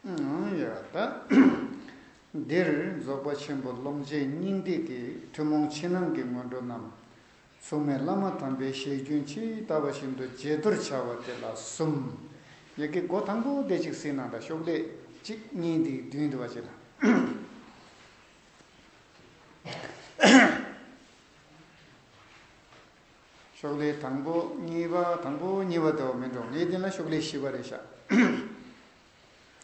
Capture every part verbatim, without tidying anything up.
ཨང་། ཡ་ད། འདིར་རྫོགས་པ་ཆེན་པོ་ཀློང་ཆེན་སྙིང་ཐིག་གི་ཐུན་མོང་ཕྱི་ནང་གི་སྔོན་འགྲོ་རྣམས། མཚུངས་མེད་བླ་མ་དམ་པའི་ཞལ་རྒྱུན་ཇི་ལྟ་བ་བཞིན་དུ་བརྗེད་དོར་བྱ་བ་དེ་ལ་གསུམ། ཡ་གི་སྒོ་དང་པོ་དེ་གཅིག་གཟིགས་གནང་དང་། ཤོག་ལྷེ་གཅིག་གཉིས་འདི་བདུན་འདི་བ་ཅིག་ལ། ཤོག་ལྷེ་དང་པོ་གཉིས་པ། དང་པོ་གཉིས་པ་དེ་བ་མིན་འགྲོ། ངས་དེ་ལ་ཤོག་ལྷེ་བཞི་པ་རེད་ཤག།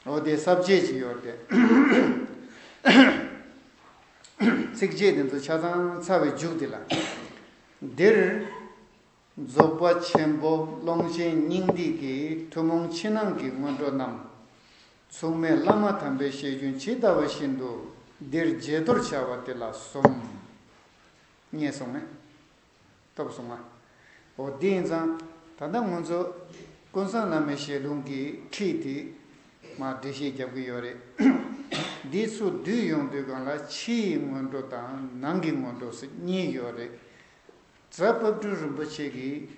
འོ་དེ་ས་བཅད་ཅིག་ཡོད་དེ། ཚིགས་བཅད་དེ་ཚོ་ཆ་ཚང་ཚར་བའི་མཇུག་དེ་ལ། འདིར་རྫོགས་པ་ཆེན་པོ་ཀློང་ཆེན་སྙིང་ཐིག་གི་ཐུན་མོང་ཕྱི་ནང་གི་སྔོན་འགྲོ་རྣམས། མཚུངས་མེད་བླ་མ་དམ་པའི་ཞལ་རྒྱུན་ཇི་ལྟ་བ་བཞིན་དུ་འདིར་བརྗེད་དོར་བྱ་བ་དེ་ལ་གསུམ། ངས་སོང་ངས། སྟོབས་སོང་ང་། འོ་འདི་ཡིན་ཙང་། ད་ལྟ་ང་ཚོ་ཀུན་བཟང་བླ་མའི་ཞལ་ལུང་གི་ཁྲིད་དེ་མར་འགྲེལ་བཤད་རྒྱབ་ཀྱི་ཡོད་རེད། འདི་ཚོ་བསྡུས་ཡོང་དུས་སྒང་ལ་ཕྱིའི་སྔོན་འགྲོ་དང་ནང་གི་སྔོན་འགྲོ་ཟེར་གཉིས་ཡོད་རེད། རྫ་དཔལ་སྤྲུལ་རིན་པོ་ཆེ་གིས་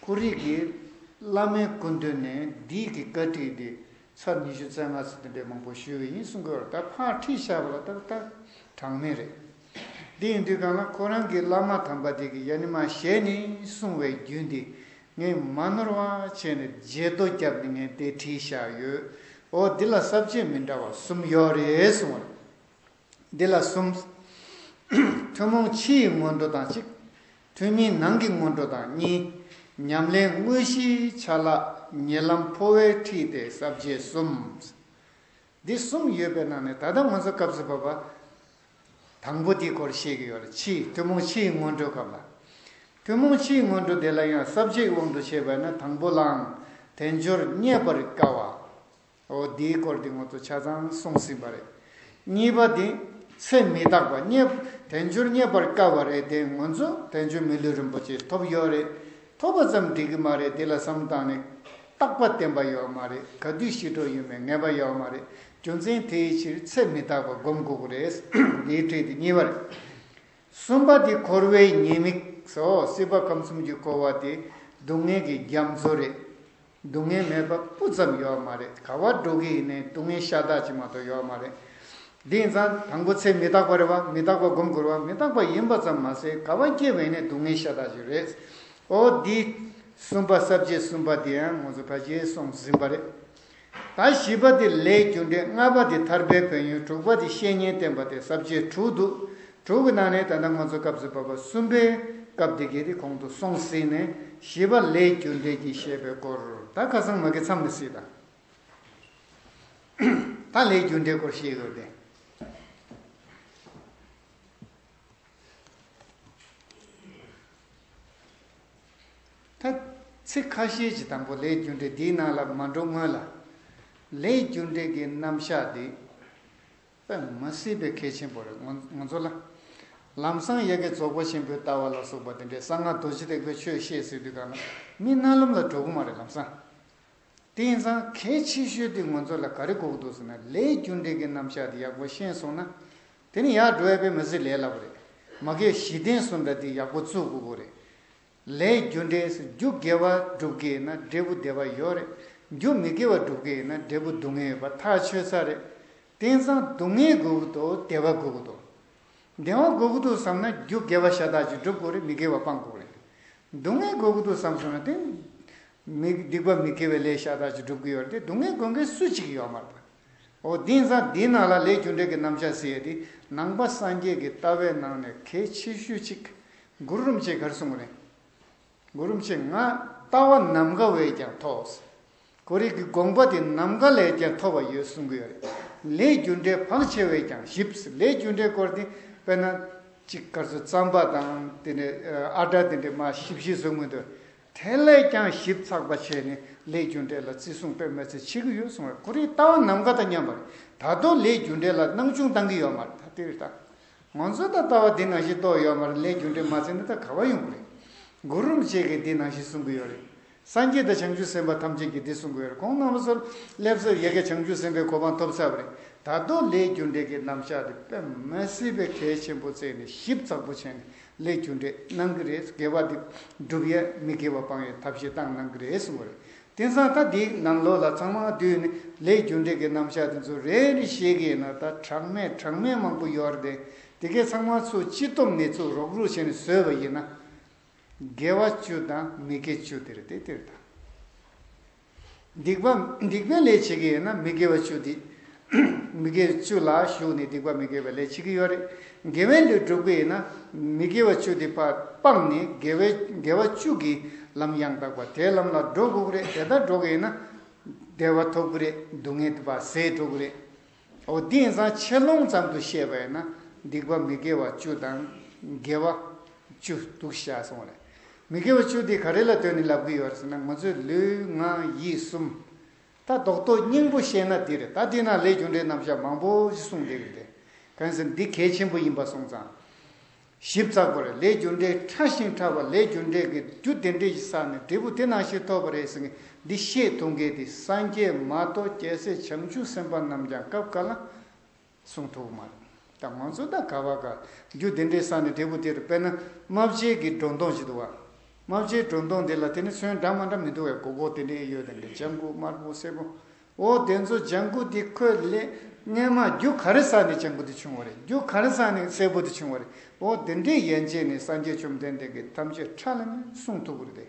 ཁོ་རང་གི་བླ་མའི་སྐུ་མདུན་ནས་འདི་གི་བཀའ་ཁྲིད་དེ་ཚར་ཉི་ཤུ་རྩ་ལྔ་ཙམ་དེ་འདྲའི་མང་པོ་ཞུས་པ་ཡིན་གསུང་གི་ཡོད་རེད། ད་ཕར་ཁྲིད་བཞག་པ་ལ་ད་ད་གྲངས་མེད་རེད། འདི་ཡིན་དུས་སྒང་ལ་ཁོ་རང་གི་བླ་མ་དམ་པ་དེ་གིས་ཡ་ནི་མ་ཞལ་ནས་གསུངས་པའི་རྒྱུན་དེ་ངས་མ་ནོར་བ་བྱས་ནས་བརྗེད་ཐོ་བརྒྱབ་ནས་ངས་དེ་བྲིས་བཞག་ཡོད། འོ་འདི་ལ་ས་བཅད་མི་འདྲ་བ་གསུམ་ཡོད་རེད་གསུངས་པ་རེད། འདི་ལ་གསུམ། ཐུན་མོང་ཕྱིའི་སྔོན་འགྲོ་དང་གཅིག། ཐུན་མིན་ནང་གི་སྔོན་འགྲོ་དང་གཉིས། ཉམས་ལེན་དངོས་གཞིའི་ཆ་ལག་ཉེ་ལམ་འཕོ་བའི་ཁྲིད་དེ་ས་བཅད་གསུམ། འདི་གསུམ་ཡོད་པའི་ནང་ནས་ད་ལྟ་ང་ཚོ་སྐབས་སུ་བབ་པ། དང་པོ་དེའི་སྐོར་བཤད་ཀྱི་ཡོད་རེད། ཕྱིའི་ཐུན་མོང་ཕྱིའི་སྔོན་འགྲོའི་སྐབས་ལ། ཐུན་མོང་ཕྱིའི་སྔོན་འགྲོ་དེ་ལ་ཡང་ས་བཅད་དབང་དུ་བྱས་པ་ན་དང་པོ་ལའང་དལ་འབྱོར་རྙེད་པར་དཀའ་བ། འོ་འདིའི་སྐོར་འདི་ང་ཚོ་ཆ་ཚང་གསུངས་ཟིན་པ་རེད། གཉིས་པ་འདི་ཚེ་མི་རྟག་པ། རྙེད་དལ་འབྱོར་རྙེད་པར་དཀའ་བ་རེད་དེ། ང་ཚོ་དལ་འབྱོར་མི་ལུས་རིན་པོ་ཆེ་ཐོབ་ཡོད་རེད། ཐོབ་པ་ཙམ་འགྲིག་གི་མ་རེད། དེ་ལ་བསམ་བློ་བཏང་ནས་རྟག་པ་བརྟན་པ་ཡོད་མ་རེད། ག་དུས་ཤི་འགྲོ་ཡོད་མེད་ངེས་པ་ཡོད་མ་རེད། རྒྱུ་མཚན་དེའི་ཕྱིར་ཚེ་མི་རྟག་པ་སྒོམ་དགོས་ཀྱི་རེད། འདིའི་ཁྲིད་དེ་གཉིས་པ་རེད། གསུམ་པ་དེ་འཁོར་བའི་ཉེས་དམིགས་སོ། སྲིད་པ་ཁམས་གསུམ་གྱི་འཁོར་བ་དེ་སྡུག་བསྔལ་གྱི་རྒྱ་མཚོ་རེད། སྡུག་བསྔལ་མེད་པ་སྤུ་ཙམ་ཡོད་མ་རེད། ག་བ་འགྲོ་གི་ཡིན་ནའི་སྡུག་བསྔལ་ཤ་སྟག་ཅིག་མ་གཏོགས་ཡོད་མ་རེད། འདི་ཡིན་ཙང་དང་པོ་ཚེ་མི་རྟག་པ་རེད་བ། མི་རྟག་པ་སྒོམ་དགོས་རེད་བ། མི་རྟག་པ་ཡིན་པ་ཙམ་མ་ཟད་ག་བ་སྐྱེ་བ་ཡིན་ནའི་སྡུག་བསྔལ་ཤ་སྟག་ཅིག་རེད། འོ་འདི་གསུམ་པ་ས་བཅད་གསུམ་པ་དེ་ཡང་ང་ཚོ་ཕལ་ཆེར་སོང་ཟིན་པ་རེད། ད་བཞི་པ་དེ་ལས་རྒྱུ་འབྲས། ལྔ་པ་དེ་ཐར་པའི་ཕན་ཡོན། དྲུག་པ་དེ་བཤེས་གཉེན་བསྟེན་པ་དེ་ས་བཅད་དྲུག་འདུག། དྲུག་གི་ནང་ནས་ད་ལྟ་ང་ཚོ་སྐབས་སུ་བབ་པ་གསུམ་པའི་སྐབས་དེ་གའི་དེ་གོང་དུ་སོང་ཟིན་ནས་བཞི་པ་ལས་རྒྱུ་འབྲས་ཀྱི་བཤད་པའི་སྐོར་ད་ཁ་སང་མ་གི་མཚམས་ནས་གཟིགས་དང་། ད་ལས་རྒྱུ་འབྲས་སྐོར་བཤད་དགོས་ཏེ། ད་ཚིག་ཁ་ཤས་ཀྱི་དང་པོ་ལས་རྒྱུ་འབྲས་འདིའི་ནང་ལ་མ་འགྲོ་སྔོན་ལ། ལས་རྒྱུ་འབྲས་ཀྱི་རྣམ་གཞག་འདི་དཔེ་མ་སྲིད་པའི་གལ་ཆེན་པོ་རེད། ང་ང་ཚོ་ལ་ལམ་སང་ཡ་གི་རྫོགས་པ་ཆེན་པོའི་ལྟ་བ་ལ་སོགས་པ་དེ་འདྲའི་གསང་སྔགས་རྡོ་རྗེ་ཐེག་པའི་ཆོས་བཤད་ཟེར་དུས་གང་ལ་མི་རྣ་ལམ་ལ་འགྲོ་གི་མ་རེད་ལམ་སང་། དེ་ཡིན་ཙང་གལ་ཆེ་ཤོས་དེ་ང་ཚོ་ལ་ག་རེ་དགོས་ཀྱི་འདུག་ཟེར་ན། ལས་རྒྱུ་འབྲས་ཀྱི་རྣམ་གཞག་དེ་ཡག་པོ་ཤེས་སོང་ན། དེ་ནི་ཡར་འགྲོ་ཡ་དཔེ་མི་སྲིད་ལས་སླ་པོ་རེད། མ་གིའི་གཞི་རྟེན་གསུམ་འདྲ་དེ་ཡག་པོ་བཙུགས་དགོས་ཀྱི་རེད། ལས་རྒྱུ་འབྲས་སུ་རྒྱུ་དགེ་བ་སྒྲུབ་ཀྱི་ཡིན་ན་འབྲས་བུ་བདེ་བ་ཡོད་རེད། རྒྱུ་མི་དགེ་བ་སྒྲུབ་ཀྱི་ཡིན་ན་འབྲས་བུ་སྡུག་བསྔལ་ཡོད་པ་ཐག་ཆོད་ས་རེད། དེང་སང་སྡུག་བསྔལ་དགོས་ཀྱི་འདུག། བདེ་བ་དགོས་ཀྱི་འདུག། བདེ་བ་དགོས་ཀྱི་འདུག་བསམ་ན་རྒྱུ་དགེ་བ་ཤ་སྟག་ཅིག་སྒྲུབ་དགོས་རེད། མི་དགེ་བ་སྤང་དགོས་རེད། སྡུག་བསྔལ་དགོས་ཀྱི་འདུག་བསམ་སོང་ན་དེ། མི་སྡིག་པ་མི་དགེ་བའི་ལས་ཤ་སྟག་ཅིག་སྒྲུབ་ཀྱི་ཡོད་རེད་དེ། སྡུག་བསྔལ་དགོས་མཁན་སུ་གཅིག་ཡོད་མ་རེད་པ། འོ་དེང་སང་འདིའི་ནང་ལ་ལས་རྒྱུ་འབྲས་ཀྱི་རྣམ་གཞག་ཟེར་ཡས་དེ་ནང་པ་སངས་རྒྱས་ཀྱི་ལྟ་བའི་ནང་ནས་གལ་ཆེ་ཤོས་གཅིག། གུ་རུ་རིན་པོ་ཆེས་ག་རེ་གསུངས་པ་རེད། གུ་རུ་རིན་པོ་ཆེས་ང་ལྟ་བ་ནམ་མཁའ་བས་ཀྱང་མཐོ། ཁོ་རའི་གི་དགོངས་པ་དེ་ནམ་མཁའ་ལས་ཀྱང་མཐོ་བ་ཡོད་གསུང་གི་ཡོད་རེད། ལས་རྒྱུ་འབྲས་བག་ཆེ་བས་ཀྱང་ཞིབ། ལས་རྒྱུ་འབྲས་སྐོར་དེ་དཔེར་ན་ཅིག་ག་ཚོད་རྩམ་པ་དང་དེ་ནས་ཨ་སྒྲ་དེ་འདྲས་མར་ཞིབ་ཞིབ་བཟོ་མི་འདུག། དེ་ལས་ཀྱང་ཞིབ་ཚགས་པ་བྱས་ནས་ལས་རྒྱུ་འབྲས་ལ་བརྩི་སྲུང་དཔེ་མི་སྲིད་བྱེད་ཀྱི་ཡོད་གསུང་བས། ཁོ་རའི་ལྟ་བ་ནམ་མཁའ་དང་མཉམ་པ་རེད། ད་དུང་ལས་རྒྱུ་འབྲས་ལ་སྣང་ཆུང་བཏང་གི་ཡོད་མ་རེད། ད་དེ་རེད་ད། ང་ཚོ་ད་ལྟ་བ་འདི་ནང་བཞིན་རྟོགས་ཡོད་མ་རེད། ལས་རྒྱུ་འབྲས་མ་བརྩིས་ན་ད་ག་བ་ཡོང་གི་རེད། གུ་རུ་རིན་པོ་ཆེ་གིས་འདི་ནང་བཞིན་གསུང་གི་ཡོད་རེད། སངས་རྒྱས་དང་བྱང་ཆུབ་སེམས་དཔའ་ཐམས་ཅད་ཀྱིས་འདི་གསུང་གི་ཡོད་རེད། ཁོང་རྣམ་པ་ཚོ་སླེབས་ཚར་ཡ་གི་བྱང་ཆུབ་སེམས་དཔའི་གོ་འཕང་ཐོབ་ཚར་བ་རེད། ད་དུང་ལས་རྒྱུ་འབྲས་ཀྱི་རྣམ་གཞག་དེ་དཔེ་མ་སྲིད་པའི་གལ་ཆེན་པོ་བརྩིས་ནས་ཞིབ་ཚགས་པོ་བྱས་ནས་ལས་རྒྱུ་འབྲས་གནང་གི་རེད། དགེ་བ་དེ་སྒྲུབ་ཡས་མི་དགེ་བ་སྤང་ཡས་ཐབས་ཤེས་བཏང་གནང་གི་རེད་གསུང་གི་རེད། དེང་སང་ད་འདིའི་ནང་ལོགས་ལ་ཚང་མ་བསྡུས་ནས་ལས་རྒྱུ་འབྲས་ཀྱི་རྣམ་གཞག་དེ་ཚོ་རེ་རེ་བཤད་ཀྱི་ཡིན་ན་ད་གྲངས་མེད་གྲངས་མེད་མང་པོ་ཡོད་རེད་དེ། དེ་གས་ཚང་མ་ཚུར་སྤྱི་བསྡོམས་ནས་ཚུར་རོགས་རོགས་བྱས་ནས་བཟོས་པ་ཡིན་ན། དགེ་བ་བཅུ་དང་མི་དགེ་བཅུ་དེ་རེད་དེ་དེ་རེད་ད། སྡིག་པ་སྡིག་པའི་ལས་བྱེད་ཀྱི་ཡིན་ན་མི་དགེ་བ་བཅུ་དེ། མི་དགེ་བཅུ་ལ་ཞུགས་ནས་སྡིག་པ་མི་དགེ་བའི་ལས་བྱེད་ཀྱི་ཡོད་རེད། དགེ་བའི་ལས་སྒྲུབ་ཀྱི་ཡིན་ན་མི་དགེ་བ་བཅུ་དེ་སྤ་སྤངས་ནས་དགེ་བའི་དགེ་བ་བཅུ་གི་ལམ་ཡང་དག་པ་དེའི་ལམ་ལ་འགྲོ་དགོས་ཀྱི་རེད། དེ་ལྟར་འགྲོ་གི་ཡིན་ན་བདེ་བ་ཐོབ་ཀྱི་རེད། སྡུག་བསྔལ་དེ་ཕར་ཟད་འགྲོ་གི་རེད། འོ་འདི་ཡིན་ཙང་ཆེ་ལོང་ཙམ་དུ་བཤད་པ་ཡིན་ན་སྡིག་པ་མི་དགེ་བ་བཅུ་དང་དགེ་བ་བཅུ་འདུག་བཞག་སོང་བ་རེད། མི་དགེ་བ་བཅུ་དེ་ག་རེ་ལ་ལྟོས་ནས་ལབ་ཀྱི་ཡོད་རེད་ཟེར་ན་ང་ཚོས་ལུས་ངག་ཡིད་གསུམ། ད་རྡོག་རྡོག་སྙིང་པོ་བཤད་ན་འདི་རེད། ད་འདི་ན་ལས་རྒྱུ་འབྲས་རྣམ་གཞག་མང་པོ་ཞིག་གསུངས་བསྡད་ཀྱི་རེད། གང་ཟེར་འདི་གལ་ཆེན་པོ་ཡིན་པ་སོང་ཙང་། ཞིབ་ཚགས་པོ་རེད། ལས་རྒྱུ་འབྲས་ཕྲ་ཞིང་ཕྲ་བ་ལས་རྒྱུ་འབྲས་ཀྱི་རྒྱུ་དེ་འདྲས་ཀྱི་ས་ནས་འབྲས་བུ་དེ་ནང་བཞིན་ཐོབ་པ་རེད་ཟེར་མཁན་འདི་བཤད་ཐུབ་མཁན་དེ་སངས་རྒྱས་མ་གཏོགས་རྒྱལ་སྲས་བྱང་ཆུབ་སེམས་དཔའ་རྣམས་ཀྱང་སྐབས་འགའ་ལ་གསུང་ཐུབ་ཀྱི་མ་རེད། ད་ང་ཚོ་ད་ག་བ་ག་རྒྱུ་དེ་འདྲའི་ས་ནས་འབྲས་བུ་དེ་རུ་དཔེར་ན་རྨ་བྱའི་གི་སྒྲོ་མདོངས་ཞིག་འདུག་བ། རྨ་བྱའི་སྒྲོ་མདོངས་དེ་ལ་དེ་ནི་ཚོན་འདྲ་མ་འདྲ་མི་འདུག་བས། སྒོར་སྒོར་དེ་འདྲའི་ཡོད་དེ་འདྲའི་ལྗང་གུ་དམར་པོ་སེར་པོ། འོ་དེ་ཚོ་ལྗང་གུ་དེ་ཁོས་ལས་སྔས་མ་རྒྱུ་ག་རེ་ས་ནས་ལྗང་གུ་དེ་བྱུང་བ་རེད། རྒྱུ་ག་རེ་ས་ནས་སེར་པོ་དེ་བྱུང་བ་རེད། འོ་དེ་འདྲའི་ཡན་ཆད་ནས་སངས་རྒྱས་བཅོམ་ལྡན་འདས་ཀྱིས་ཐམས་ཅད་ཕྲ་ལ་ནི་གསུང་ཐུབ་ཀྱི་རེད་དེ།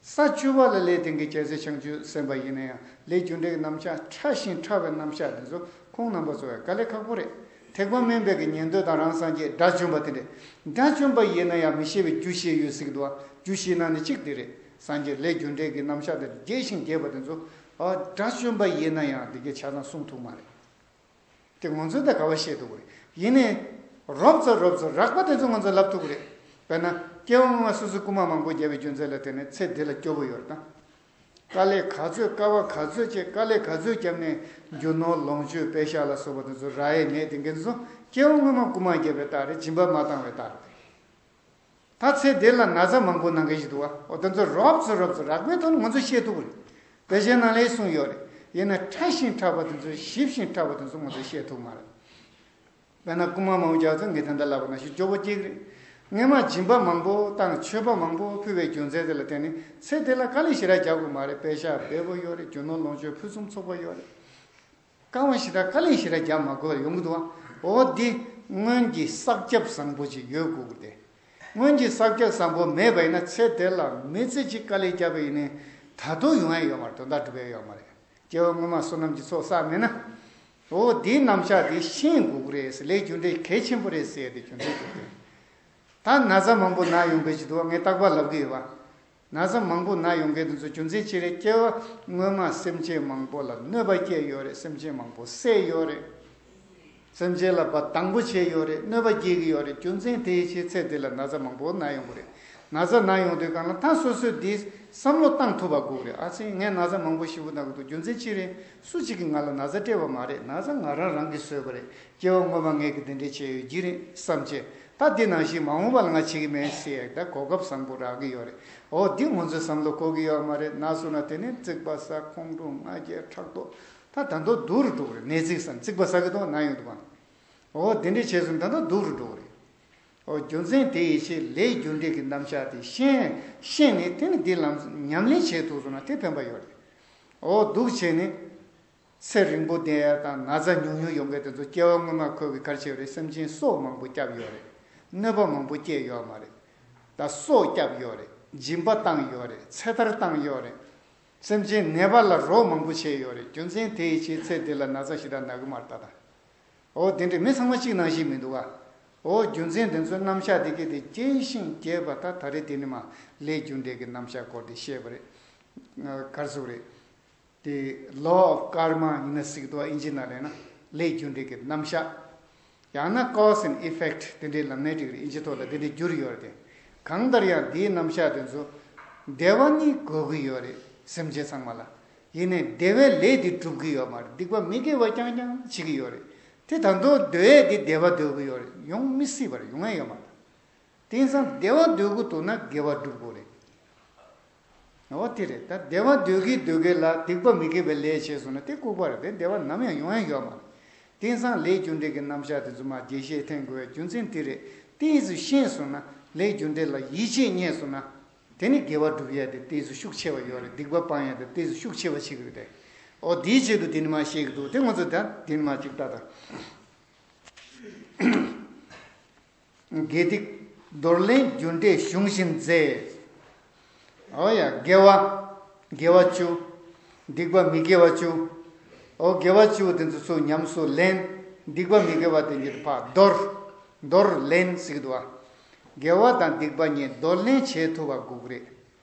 ས་བཅུ་པ་ལ་ལས་དེང་གི་རྒྱལ་སྲས་བྱང་ཆུབ་སེམས་དཔའ་ཡིན་ན་ཡང་ལས་རྒྱུ་འབྲས་ཀྱི་རྣམ་གཞག་ཕྲ་ཞིང་ཕྲ་བའི་རྣམ་གཞག་དེ་ཚོ་ཁོང་རྣམ་པ་ཚོ་བས་དཀའ་ལས་ཁག་པོ་རེད། ཐེག་པ་དམན་པའི་གི་ཉན་ཐོས་དང་རང་སངས་རྒྱས་དགྲ་བཅོམ་པ་དེ་འདྲས། དགྲ་བཅོམ་པ་ཡིན་ན་ཡང་མི་ཤེས་པའི་རྒྱུ་བཞི་ཡོད་ཟེར་གི་འདུག་བ། རྒྱུ་བཞིའི་ནང་ནས་གཅིག་དེ་རེད། སངས་རྒྱས་ལས་རྒྱུ་འབྲས་ཀྱི་རྣམ་གཞག་དེ་རྒྱས་ཤིང་རྒྱས་པ་དེ་ཚོ། ཨ་དགྲ་བཅོམ་པ་ཡིན་ན་ཡང་དེ་གའི་ཆ་ཚང་གསུང་ཐུབ་མ་རེད། དེ་ང་ཚོས་ད་ག་བ་བཤད་ཐུབ་ཀྱི་རེད། ཡིན་ནའི། རོབ་ཙམ་རོབ་ཙམ་རགས་པ་དེ་ཚོ་ང་ཚོས་ལབ་ཐུབ་ཀྱི་རེད། དཔེར་ན། སྐྱེ་བ་སྔོན་མ་སོ་སོས་རྐུན་མ་མང་པོ་བརྒྱབ་པའི་རྒྱུ་མཚན་ལ་བརྟེན་ནས་ཚེ་འདི་ལ་སྐྱོ་པོ་ཡོད་རེད་ད། དཀའ་ལས་ག་ཚོད་དཀའ་བ་ག་ཚོད་བྱས་དཀའ་ལས་ག་ཚོད་བརྒྱབ་ནས་རྒྱུ་ནོར་ལོངས་སྤྱོད་པེ་ཤག་ལ་སོགས་པ་དེ་ཚོ་རག་ཡས་མེད་དེ་འགན་ཚོ་སྐྱེ་བ་སྔོན་མ་རྐུན་མ་བརྒྱབ་པའི་རྟགས་རེད། སྦྱིན་པ་མ་བཏང་བའི་རྟགས་རེད། ད་ཚེ་འདི་ལ་ན་ཚ་མང་པོ་ན་མཁན་ཞིག་འདུག་བ། འོ་དེ་ཚོ་རོབ་ཙམ་རོབ་ཙམ་རགས་པའི་ཐོག་ནས་ང་ཚོས་ཤེས་ཐུབ་ཀྱི་རེད། དཔེ་ཆའི་ནང་ལ་གསུངས་ཡོད་རེད། ཡིན་ན་ཕྲ་ཞིང་ཕྲ་བ་དེ་ཚོ་ཞིབ་ཞིང་ཕྲ་བ་དེ་ཚོ་ང་ཚོས་ཤེས་ཐུབ་མ་རེད། དཔེར་ན་རྐུན་མ་མང་པོ་རྒྱག་ཚེ་ངས་ད་ལྟ་ལབ་པ་ནང་བཞིན་སྐྱོ་པོ་སྐྱེ་གི་རེད། སྔོན་མ་སྦྱིན་པ་མང་པོ་བཏང་མཆོད་པ་མང་པོ་ཕུལ་བའི་རྒྱུ་མཚན་དེ་ལ་བརྟེན་ནས་ཚེ་འདི་ལ་དཀའ་ལས་ཞེ་དྲག་རྒྱག་དགོས་མ་རེད། པེ་ཤག་འབེལ་པོ་ཡོད་རེད། རྒྱུ་ནོར་ལོངས་སྤྱོད་ཕུན་སུམ་ཚོགས་པ་ཡོད་རེད། དཀའ་བ་ཞེ་དྲག་དཀའ་ལས་ཞེ་དྲག་རྒྱག་མ་དགོས་པར་ཡོང་གི་འདུག་བ། འོ་འདི་སྔོན་གྱི་བསགས་རྒྱབ་བཟང་པོ་ཅིག་ཡོད་དགོས་ཀྱི་རེད། སྔོན་གྱི་བསགས་རྒྱབ་བཟང་པོ་མེད་པ་ཡིན་ན་ཚེ་འདི་ལ་མི་ཚེ་གཅིག་དཀའ་ལས་བརྒྱབ་པ་ཡིན་ནའི་ད་དུང་ཡོང་ཡ་ཡོད་མ་རེད། དོན་དག་འགྲུབ་ཡ་ཡོད་མ་རེད། སྐྱེ་བ་སྔོན་མ་བསོད་ནམས་ཀྱི་ཚོགས་བསགས་མེད་ན། འོ་འདིའི་རྣམ་གཞག་འདི་ཤེས་དགོས་ཀྱི་རེད་ཟེར། ལས་རྒྱུ་འབྲས་གལ་ཆེན་པོ་རེད་ཟེར་ཡ་དེ་རྒྱུ་མཚན་དེ་རེད། ད་ན་ཚ་མང་པོ་ན་ཡོང་མཁན་ཞིག་འདུག་བ། ངས་རྟག་པར་ལབ་ཀྱི་ཡོད་པ། ན་ཚ་མང་པོ་ན་ཡོང་མཁན་དེ་ཚོ་རྒྱུ་མཚན་ཅི་རེད། སྐྱེ་བ་སྔོན་མ་སེམས་ཅན་མང་པོ་ལ་གནོད་པ་བསྐྱལ་ཡོད་རེད། སེམས་ཅན་མང་པོ་བསད་ཡོད་རེད། སེམས་ཅན་ལ་བ་སྡང་པོ་བྱས་ཡོད་རེད། གནོད་པ་སྐྱེལ་གྱི་ཡོད་རེད། རྒྱུ་མཚན་དེའི་ཕྱིར་ཚེ་འདི་ལ་ན་ཚ་མང་པོ་ན་ཡོང་གི་རེད། ན་ཚ་ན་ཡོང་དུས་སྒང་ལ་ད་སོ་སོས་འདི་བསམ་བློ་བཏང་ཐུབ་པ་དགོས་རེད། ཨ་ཙི་ངས་ན་ཚ་མང་པོ་ཞེ་པོ་ན་གི་འདུག་རྒྱུ་མཚན་ཅི་རེད། སུ་གཅིག་གིས་ང་ལ་ན་ཚ་སྤྲད་པ་མ་རེད། ན་ཚ་ང་རང་རང་གིས་བཟོས་པ་རེད། སྐྱེ་བ་སྔོན་མ་ངས་གི་འདི་འདྲས་བྱས་ཡོད་ཀྱི་རེད་བསམ་བྱས། ད་འདི་ནང་བཞིན་མ་འོངས་པ་ལ་ང་བྱེད་ཀྱི་མེད་ཟེར་ཡག་ད་གོ་སྐབས་བཟང་པོ་རག་གི་ཡོད་རེད། འོ་འདི་ང་ཚོའི་བསམ་བློ་འཁོར་གྱི་ཡོད་མ་རེད། ན་སོང་ན་དེ་ནས་རྩིག་པ་ཟ། ཁོང་ཁྲོ་ང་རྒྱལ་ཕྲག་དོག་ད་ད་མདོ་སྡུག་རུ་འགྲོ་གི་རེད། ནད་རྩིག་ཟ་རྩིག་པ་ཟ་གི་འདུག་ན་ཡོང་འདུག་ག་འོ་དེ་འདྲས་བྱས་སོང་ད་ལྟ་སྡུག་རུ་འགྲོ་གི་རེད། འོ་རྒྱུ་མཚན་དེ་ཡི་ཕྱིར་ལས་རྒྱུ་འབྲས་ཀྱི་རྣམ་གཞག་དེ་ཤེས་ཤེས་ནས་དེ་ནི་འདི་ལམ་ཉམས་ལེན་བྱེད་ཐུབ་སོང་ན་དེ་ཕན་པ་ཡོད་རེད། འོ་འདུག་བྱས་ནས་ཚེ་རིང་པོ་བསྡད་ཡ་དང་ན་ཚ་ཉུང་ཉུང་ཡོང་མཁན་དེ་ཚོ་སྐྱེ་བ་སྔོན་མ་ཁོ་གི་ག་རེ་བྱས་རེད། སེམས་ཅན་སྲོག་མང་པོ་བསྐྱབས་ཡོད་རེད། གནོད་པ་མང་པོ་བསྐྱལ་ཡོད་མ་རེད། ད་སྲོག་བསྐྱབས་ཡོད་རེད། སྦྱིན་པ་བཏང་ཡོད་རེད། ཚེ་ཐར་བཏང་ཡོད་རེད། སེམས་ཅན་ནད་པ་ལ་རོགས་མང་པོ་བྱས་ཡོད་རེད། རྒྱུ་མཚན་དེ་ཡི་ཕྱིར་ཚེ་འདི་ལ་ན་ཚ་ཞེ་དྲག་ན་གི་མ་རེད་ད་ད། འོ་དེ་འདྲའི་མི་ཚང་མ་གཅིག་ནང་བཞིན་མི་འདུག་ག་འོ་རྒྱུ་མཚན་དེ་ཚོའི་རྣམ་གཞག་དེ་གས་དེ་རྒྱས་ཤིང་རྒྱས་པ་ད་ད་རེས་དེ་ནི་མ་ལས་རྒྱུ་འབྲས་ཀྱི་རྣམ་གཞག་སྐོར་དེ་བཤད་པ་རེད། ག་རེ་ཟེར་དགོས་རེད། དེ་law of karma ཡིན་ན་ཟེར་གི་འདུག་ག་ཨིན་ཇི་ནང་ལབ་ན་ལས་རྒྱུ་འབྲས་ཀྱི་རྣམ་གཞག་ཡང་ན་cause and effect དེ་འདྲའི་ལབ་ན་འགྲིག་རེད། ཨིན་ཇི་ཐོག་ལ་དེ་འདྲའི་བསྒྱུར་ཡོད་རེད་དེ། གང་ལྟར་ཡང་འདིའི་རྣམ་གཞག་དེ་ཚོ་བདེ་བ་ནི་དགོས་ཀྱི་ཡོད་རེད་སེམས་ཅན་ཚང་མ་ལ། ཡིན་ནའི་བདེ་བའི་ལས་དེ་སྒྲུབ་ཀྱི་ཡོད་མ་རེད། སྡིག་པ་མི་དགེ་བ་རྐྱང་རྐྱང་བྱེད་ཀྱི་ཡོད་རེད། དེ་ད་དུང་འདོད་ཡས་དེ་བདེ་བ་འདོད་ཀྱི་ཡོད་རེད། ཡོང་མི་སྲིད་པ་རེད། ཡོང་ཡས་ཡོད་མ་རེད། དེང་སང་བདེ་བ་འདོད་ཀྱི་འདུག་ན་དགེ་བ་སྒྲུབ་དགོས་རེད། འོ་དེ་རེད། ད་བདེ་བ་འདོད་ཀྱི་འདོད་ཀྱི་ལ་སྡིག་པ་མི་དགེ་བའི་ལས་བྱས་སོང་ན་དེ་ལྐུགས་པ་རེད། དེ་བདེ་བ་ནམ་ཡང་ཡོང་ཡ་ཡོད་མ་རེད། དེང་སང་ལས་རྒྱུ་འབྲས་ཀྱི་རྣམ་གཞག་དེ་ཚོ་མ་རྒྱས་བཤད་འཐེན་དགོས་པའི་རྒྱུ་མཚན་དེ་རེད། དེ་ཡིན་ཚུལ་ཤེས་སོང་ན་ལས་རྒྱུ་འབྲས་ལ་ཡིད་ཆེས་རྙེད་སོང་ན། དེ་ནི་དགེ་བ་སྒྲུབ་ཡས་དེ་ཏོག་ཙམ་ཤུགས་ཆེ་བ་ཡོད་རེད། སྡིག་པ་སྤང་ཡས་དེ་ཏོག་ཙམ་ཤུགས་ཆེ་བ་ཞིག་རེད་དེ། ཨོ་དེའི་ཆེད་དུ་དེ་ནི་མ་ཤེས་ཀྱི་འདུག་དེ་ང་ཚོ་ད་དེ་ནི་མ་ཅིག་ལྟ་དང་། དགེ་སྡིག་འདོར་ལེན་རྒྱུ་འབྲས་གཞུང་བཞིན་མཛད། ཨོ་ཡ། དགེ་བ། དགེ་བ་བཅུ། སྡིག་པ་མི་དགེ་བ་བཅུ། ཨོ་དགེ་བ་བཅུ་དེ་ཚོ་ཚུར་ཉམས་སུ་ལེན། སྡིག་པ་མི་དགེ་བ་དེ་ཉིད་ཕར་འདོར། འདོར་ལེན་ཟེར་གྱི་འདུག་བ། དགེ་བ་དང་སྡིག་པ་གཉིས་འདོར་ལེན་བྱེད་ཐུབ་པ་དགོས་ཀྱི་རེད།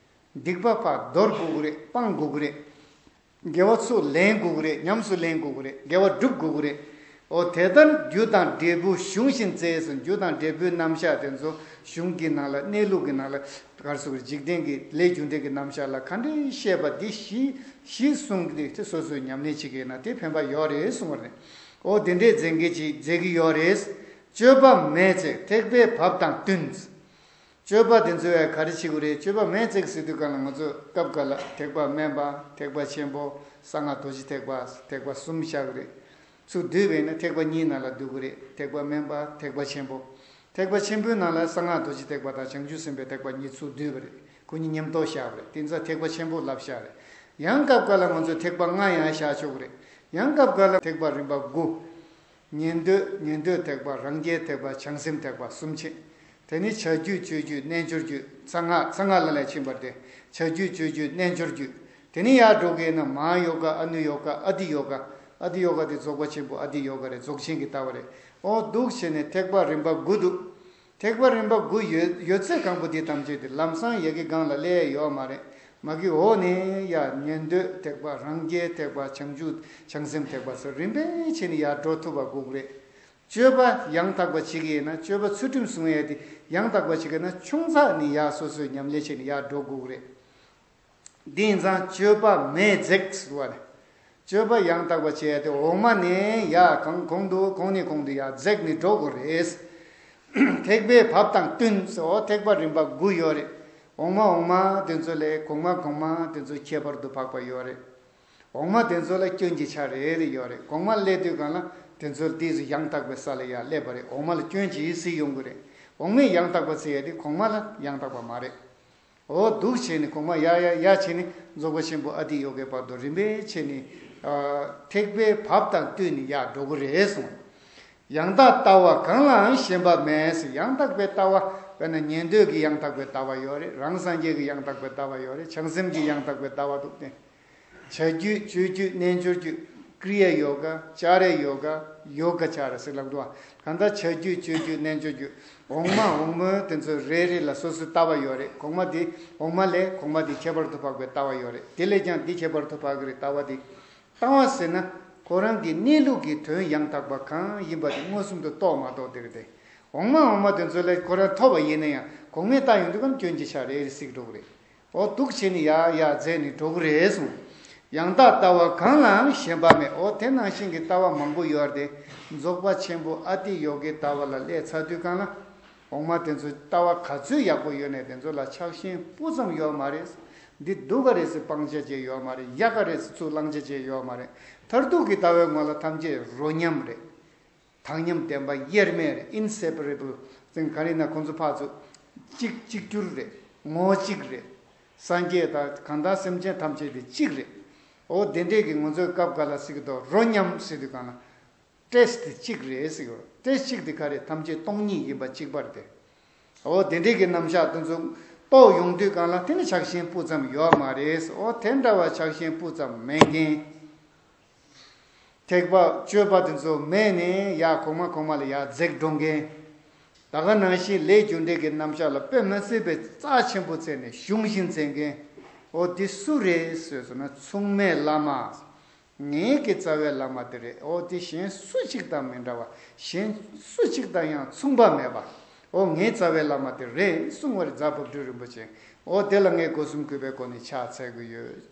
སྡིག་པ་ཕར་འདོར་དགོས་ཀྱི་རེད། སྤང་དགོས་ཀྱི་རེད། དགེ་བ་ཚུར་ལེན་དགོས་ཀྱི་རེད། ཉམས་སུ་ལེན་དགོས་ཀྱི་རེད། དགེ་བ་སྒྲུབ་དགོས་ཀྱི་རེད། འོ་དེ་ལྟར་རྒྱུ་དང་འབྲས་བུ་གཞུང་བཞིན་མཛད་ཟེར། རྒྱུ་དང་འབྲས་བུའི་རྣམ་གཞག་དེ་ཚོ་གཞུང་གི་ནང་ལ། གནས་ལུགས་ཀྱི་ནང་ལ། ག་རེ་ཟེར་དགོས་རེད། འཇིག་རྟེན་གྱི་ལས་རྒྱུ་འབྲས་ཀྱི་རྣམ་གཞག་ལ་ག་འདྲས་བཤད་པ་འདི་གཞི་གཞི་བཟུང་གི་དེ་སོ་སོས་ཉམས་ལེན་བྱེད་ཀྱི་ཡིན་ན་དེ་ཕན་པ་ཡོད་རེད་གསུངས་པ་རེད། འོ་དེ་འདྲས་མཛད་མཁན་ཅིག་མཛད་ཀྱི་ཡོད་རེད། སྤྱོད་པ་མེད་ཅེས་ཐེག་པའི་བབ་དང་བསྟུན། སྤྱོད་པ་དེ་ཚོ་ཡང་ག་རེ་བྱེད་དགོས་རེད། སྤྱོད་པ་མེད་ཅེས་ཟེར་དུས་གང་ལ་ང་ཚོ་སྐབས་འགའ་ལ་ཐེག་པ་དམན་པ། ཐེག་པ་ཆེན་པོ། གསང་སྔགས་རྡོ་རྗེ་ཐེག་པ། ཐེག་པ་གསུམ་བཞག་གི་རེད། ཚུར་བསྡུས་པས་ན་ཐེག་པ་གཉིས་ནང་ལ་འདུ་གི་རེད། ཐེག་པ་དམན་པ། ཐེག་པ་ཆེན་པོ། ཐེག་པ་ཆེན་པོའི་ནང་ལ་གསང་སྔགས་རྡོ་རྗེ་ཐེག་པ་དང་བྱང་ཆུབ་སེམས་དཔའི་ཐེག་པ་གཉིས་ཚུར་བསྡུས་པ་རེད། ཁོ་གཉིས་མཉམ་དུ་བཞག་པ་རེད། དེ་ཚོ་ཐེག་པ་ཆེན་པོ་ལབ་བཞག་རེད། ཡང་སྐབས་འགའ་ལ་ང་ཚོས་ཐེག་པ་ལྔ་ཡང་བཞག་ཆོག་གི་རེད། ཡང་སྐབས་འགའ་ལ་ཐེག་པ་རིམ་པ་དགུ། ཉན་ཐོས། ཉན་ཐོས་ཐེག་པ། རང་རྒྱལ་ཐེག་པ། བྱང་སེམས་ཐེག་པ། གསུམ་ཕྱེ། དེ་ནི་བྱ་རྒྱུད། སྤྱོད་རྒྱུད། རྣལ་འབྱོར་རྒྱུད། གསང་སྔགས། གསང་སྔགས་ལ་ལས་ཕྱིན་པ་སྟེ། བྱ་རྒྱུད། སྤྱོད་རྒྱུད། རྣལ་འབྱོར་རྒྱུད། དེ་ནི་ཡར་འགྲོ་གི་ཡིན་ན་མ་ཧཱ་ཡོ་ག། ཨ་ནུ་ཡོ་ག། ཨ་ཏི་ཡོ་ག། ཨ་ཏི་ཡོ་ག་དེ་རྫོགས་པ་ཆེན་པོ་ཨ་ཏི་ཡོ་ག་རེད། རྫོགས་ཆེན་གྱི་ལྟ་བ་རེད། འོ་འདུག་བྱས་ནས་ཐེག་པ་རིམ་པ་དགུ་འདུག་ཐེག་པ་རིམ་པ་དགུ་ཡོད་ཡོད་ཚད་གང་པོ་འདི་ཐམས་ཅད་དེ་ལམ་སང་ཡ་གི་སྒང་ལ་སླེབས་ཡོད་མ་རེད། མ་གི་འོག་ནས་ཡ་ཉན་ཐོས་ཐེག་པ། རང་རྒྱལ་ཐེག་པ། བྱང་ཆུབ། བྱང་སེམས་ཐེག་པ་སོགས་རིམ་པས་བྱས་ནས་ཡར་འགྲོ་ཐུབ་པ་དགོས་ཀྱི་རེད། སྤྱོད་པ་ཡང་དག་པ་བྱེད་ཀྱི་ཡིན་ན། སྤྱོད་པ་ཚུལ་ཁྲིམས་སྲུང་ཡས་དེ་ཡང་དག་པ་བྱེད་ཀྱི་ཡིན་ན། ཆུང་ཙག་ནས་ཡར་སོ་སོས་ཉམས་ལེན་བྱས་ནས་ཡར་འགྲོ་དགོས་ཀྱི་རེད། འདི་ཡིན་ཙང་སྤྱོད་པ་མེད་འཛེགས་ཟེར་བ་རེད། སྤྱོད་པ་ཡང་དག་པ་བྱེད་ཡ་དེ་འོག་མ་ནས་ཡར་གང་གོང་དུ་གོང་ནས་གོང་དུ་ཡར་འཛེགས་ནས་འགྲོ་དགོས་རེད། ཐེག་པའི་བབ་དང་བསྟུན་ཟེར། འོ་ཐེག་པ་རིམ་པ་དགུ་ཡོད་རེད། འོག་མ་འོག་མ་དེ་ཚོ་ལས་གོང་མ་གོང་མ་དེ་ཚོ་ཁྱད་པར་དུ་འཕགས་པ་ཡོད་རེད། འོག་མ་དེ་ཚོ་ལ་སྐྱོན་གྱི་ཆ་རེ་རེ་ཡོད་རེད། གོང་མ་སླེབས་དུས་གང་ལ་དེ་ཚོ་ཏོག་ཙམ་ཡང་དག་པའི་ས་ལ་ཡར་སླེབས་པ་རེད། འོག་མ་ལ་སྐྱོན་གྱིས་བསུས་ཡོང་གི་རེད། འོག་མས་ཡང་དག་པ་བྱེད་ཡ་དེ་གོང་མ་ལ་ཡང་དག་པ་མ་རེད། འོ་འདུག་བྱས་ནས་གོང་མ་ཡར་ཡར་ཡར་བྱས་ནས་རྫོགས་པ་ཆེན་པོ་ཨ་ཏི་ཡོ་གའི་བར་དུ་རིམ་པས་བྱས་ནས། ཨ། ཐེག་པའི་བབ་དང་བསྟུན་ནས་ཡར་འགྲོ་གི་རེད་གསུངས། ཡང་དག་ལྟ་བ་གང་ལའང་ཞེན་པ་མེད་ཟེར། ཡང་དག་པའི་ལྟ་བ། དཔེར་ན་ཉན་ཐོས་ཀྱི་ཡང་དག་པའི་ལྟ་བ་ཡོད་རེད། རང་སངས་རྒྱས་ཀྱི་ཡང་དག་པའི་ལྟ་བ་ཡོད་རེད། བྱང་སེམས་ཀྱི་ཡང་དག་པའི་ལྟ་བ་འདུག་སྟེ། བྱ་རྒྱུད། སྤྱོད་རྒྱུད། རྣལ་འབྱོར་རྒྱུད། ཀྲི་ཡ་ཡོ་ག། ཨ་ཅཱརྱ་ཡོ་ག། ཡོ་ག་ཨ་ཅཱརྱ་ཟེར་ལབ་འདུག་བ། གང་ལྟར་བྱ་རྒྱུད། སྤྱོད་རྒྱུད། རྣལ་འབྱོར་རྒྱུད། འོག་མ་འོག་མ་དེ་ཚོ་རེ་རེ་ལ་སོ་སོའི་ལྟ་བ་ཡོད་རེད། གོང་མ་དེ་འོག་མ་ལས་གོང་མ་དེ་ཁྱད་པར་དུ་འཕགས་པའི་ལྟ་བ་ཡོད་རེད། དེ་ལས་ཀྱང་འདི་ཁྱད་པར་དུ་འཕགས་ཀྱི་རེད། ལྟ་བ་དེ། ལྟ་བ་ཟེར་ན་ཁོ་རང་གི་གནས་ལུགས་ཀྱི་དོན་ཡང་དག་པ་གང་ཡིན་པ་དེ་མངོན་སུམ་དུ་རྟོགས་མ་རྟོགས་དེ་རེད་དེ། འོག་མ་འོག་མ་དེ་ཚོ་ལས་ཁོ་རང་ཐོབ་པ་ཡིན་ན་ཡང་གོང་མས་བལྟ་ཡོང་དུས་གམ་སྐྱོན་གྱི་ཆ་རེ་རེ་གཟིགས་འགྲོ་གི་རེད། འོ་འདུག་བྱས་ནས་ཡར་ཡར་འཛེགས་ནས་འགྲོ་གི་རེད་གསུངས། ཡང་དག་ལྟ་བ་གང་ལའང་ཞེན་པ་མེད། འོ་དེ་ནང་བཞིན་གྱི་ལྟ་བ་མང་པོ་ཡོད་རེད་དེ། རྫོགས་པ་ཆེན་པོ་ཨ་ཏི་ཡོ་གའི་ལྟ་བ་ལ་སླེབས་ཚར་དུས་གང་ལ། འོག་མ་དེ་ཚོ་ལྟ་བ་ག་ཚོད་ཡག་པོ་ཡོད་ནའི་དེ་ཚོ་ལ་ཆགས་ཞེན་སྤུ་ཙམ་ཡོད་མ་རེད། འདི་སྡུག་ག་རེད་ཟེར་སྤང་བྱ་ཅིག་ཡོད་མ་རེད། ཡག་ག་རེད་ཟེར་ཚུར་བླང་བྱ་ཅིག་ཡོད་མ་རེད། མཐར་ཐུག་གི་ལྟ་བའི་ངོ་ལ་ཐམས་ཅད་རོ་མཉམ་རེད། དག་མཉམ་བདེན་པ་དབྱེར་མེད་རེད། ཨིན་སེ་པ་རེ་བལ་ཟེར། ག་རེ་ན་ཁོང་ཚོ་ཕར་ཚུར་གཅིག་གཅིག་གྱུར་རེད། ངོ་བོ་གཅིག་རེད། སངས་རྒྱས་དང་གང་ལྟར་སེམས་ཅན་ཐམས་ཅད་དེ་གཅིག་རེད། འོ་དེ་འདྲས་ཀྱི་ང་ཚོའི་སྐབས་འགའ་ལ་ཟེར་གྱི་འདུག་རོ་མཉམ་ཟེར་དུས་གང་ལ། ཏེས་དེ་གཅིག་རེད་ཟེར་གྱི་རེད། ཏེས་གཅིག་དེ་ག་རེ། ཐམས་ཅད་སྟོང་ཉིད་ཡིན་པ་གཅིག་པ་རེད་དེ། འོ་དེ་འདྲས་ཀྱི་རྣམ་གཞག་དེ་ཚོ་རྟོགས་ཡོང་དུས་གང་ལ་དེ་ནི་ཆགས་ཞེན་སྤུ་ཙམ་ཡོད་མ་རེད། འོ་དེ་འདྲ་བ་ཆགས་ཞེན་སྤུ་ཙམ་མེད་མཁན། ཐེག་པ་སྤྱོད་པ་དེ་ཚོ་མེད་ནས་ཡར་གོང་མ་གོང་མ་ལ་ཡར་འཛེགས་འགྲོ་མཁན། ད་ག་ནང་བཞིན་ལས་རྒྱུ་འབྲས་ཀྱི་རྣམ་གཞག་ལ་དཔེ་མི་སྲིད་པའི་རྩ་ཆེན་པོ་བརྩིས་ནས་གཞུང་བཞིན་འཛིན་མཁན། འོ་དེ་སུ་རེད་ཟེར་སོང་ན་མཚུངས་མེད་བླ་མ། ངེད་ཀྱི་རྩ་བའི་བླ་མ་དེ་རེད། འོ་དེ་གཞན་སུ་གཅིག་དང་མི་འདྲ་བ། གཞན་སུ་གཅིག་དང་ཡང་མཚུངས་པ་མེད་པ། འོ་ངའི་རྩ་བའི་བླ་མ་དེ་རེད་གསུངས་པ་རེད། རྫ་དཔལ་སྤྲུལ་རིན་པོ་ཆེ། འོ་དེ་ལ་ངས་སྒོ་གསུམ་གུས་པའི་སྒོ་ནས་ཕྱག་འཚལ་གྱི་ཡོད།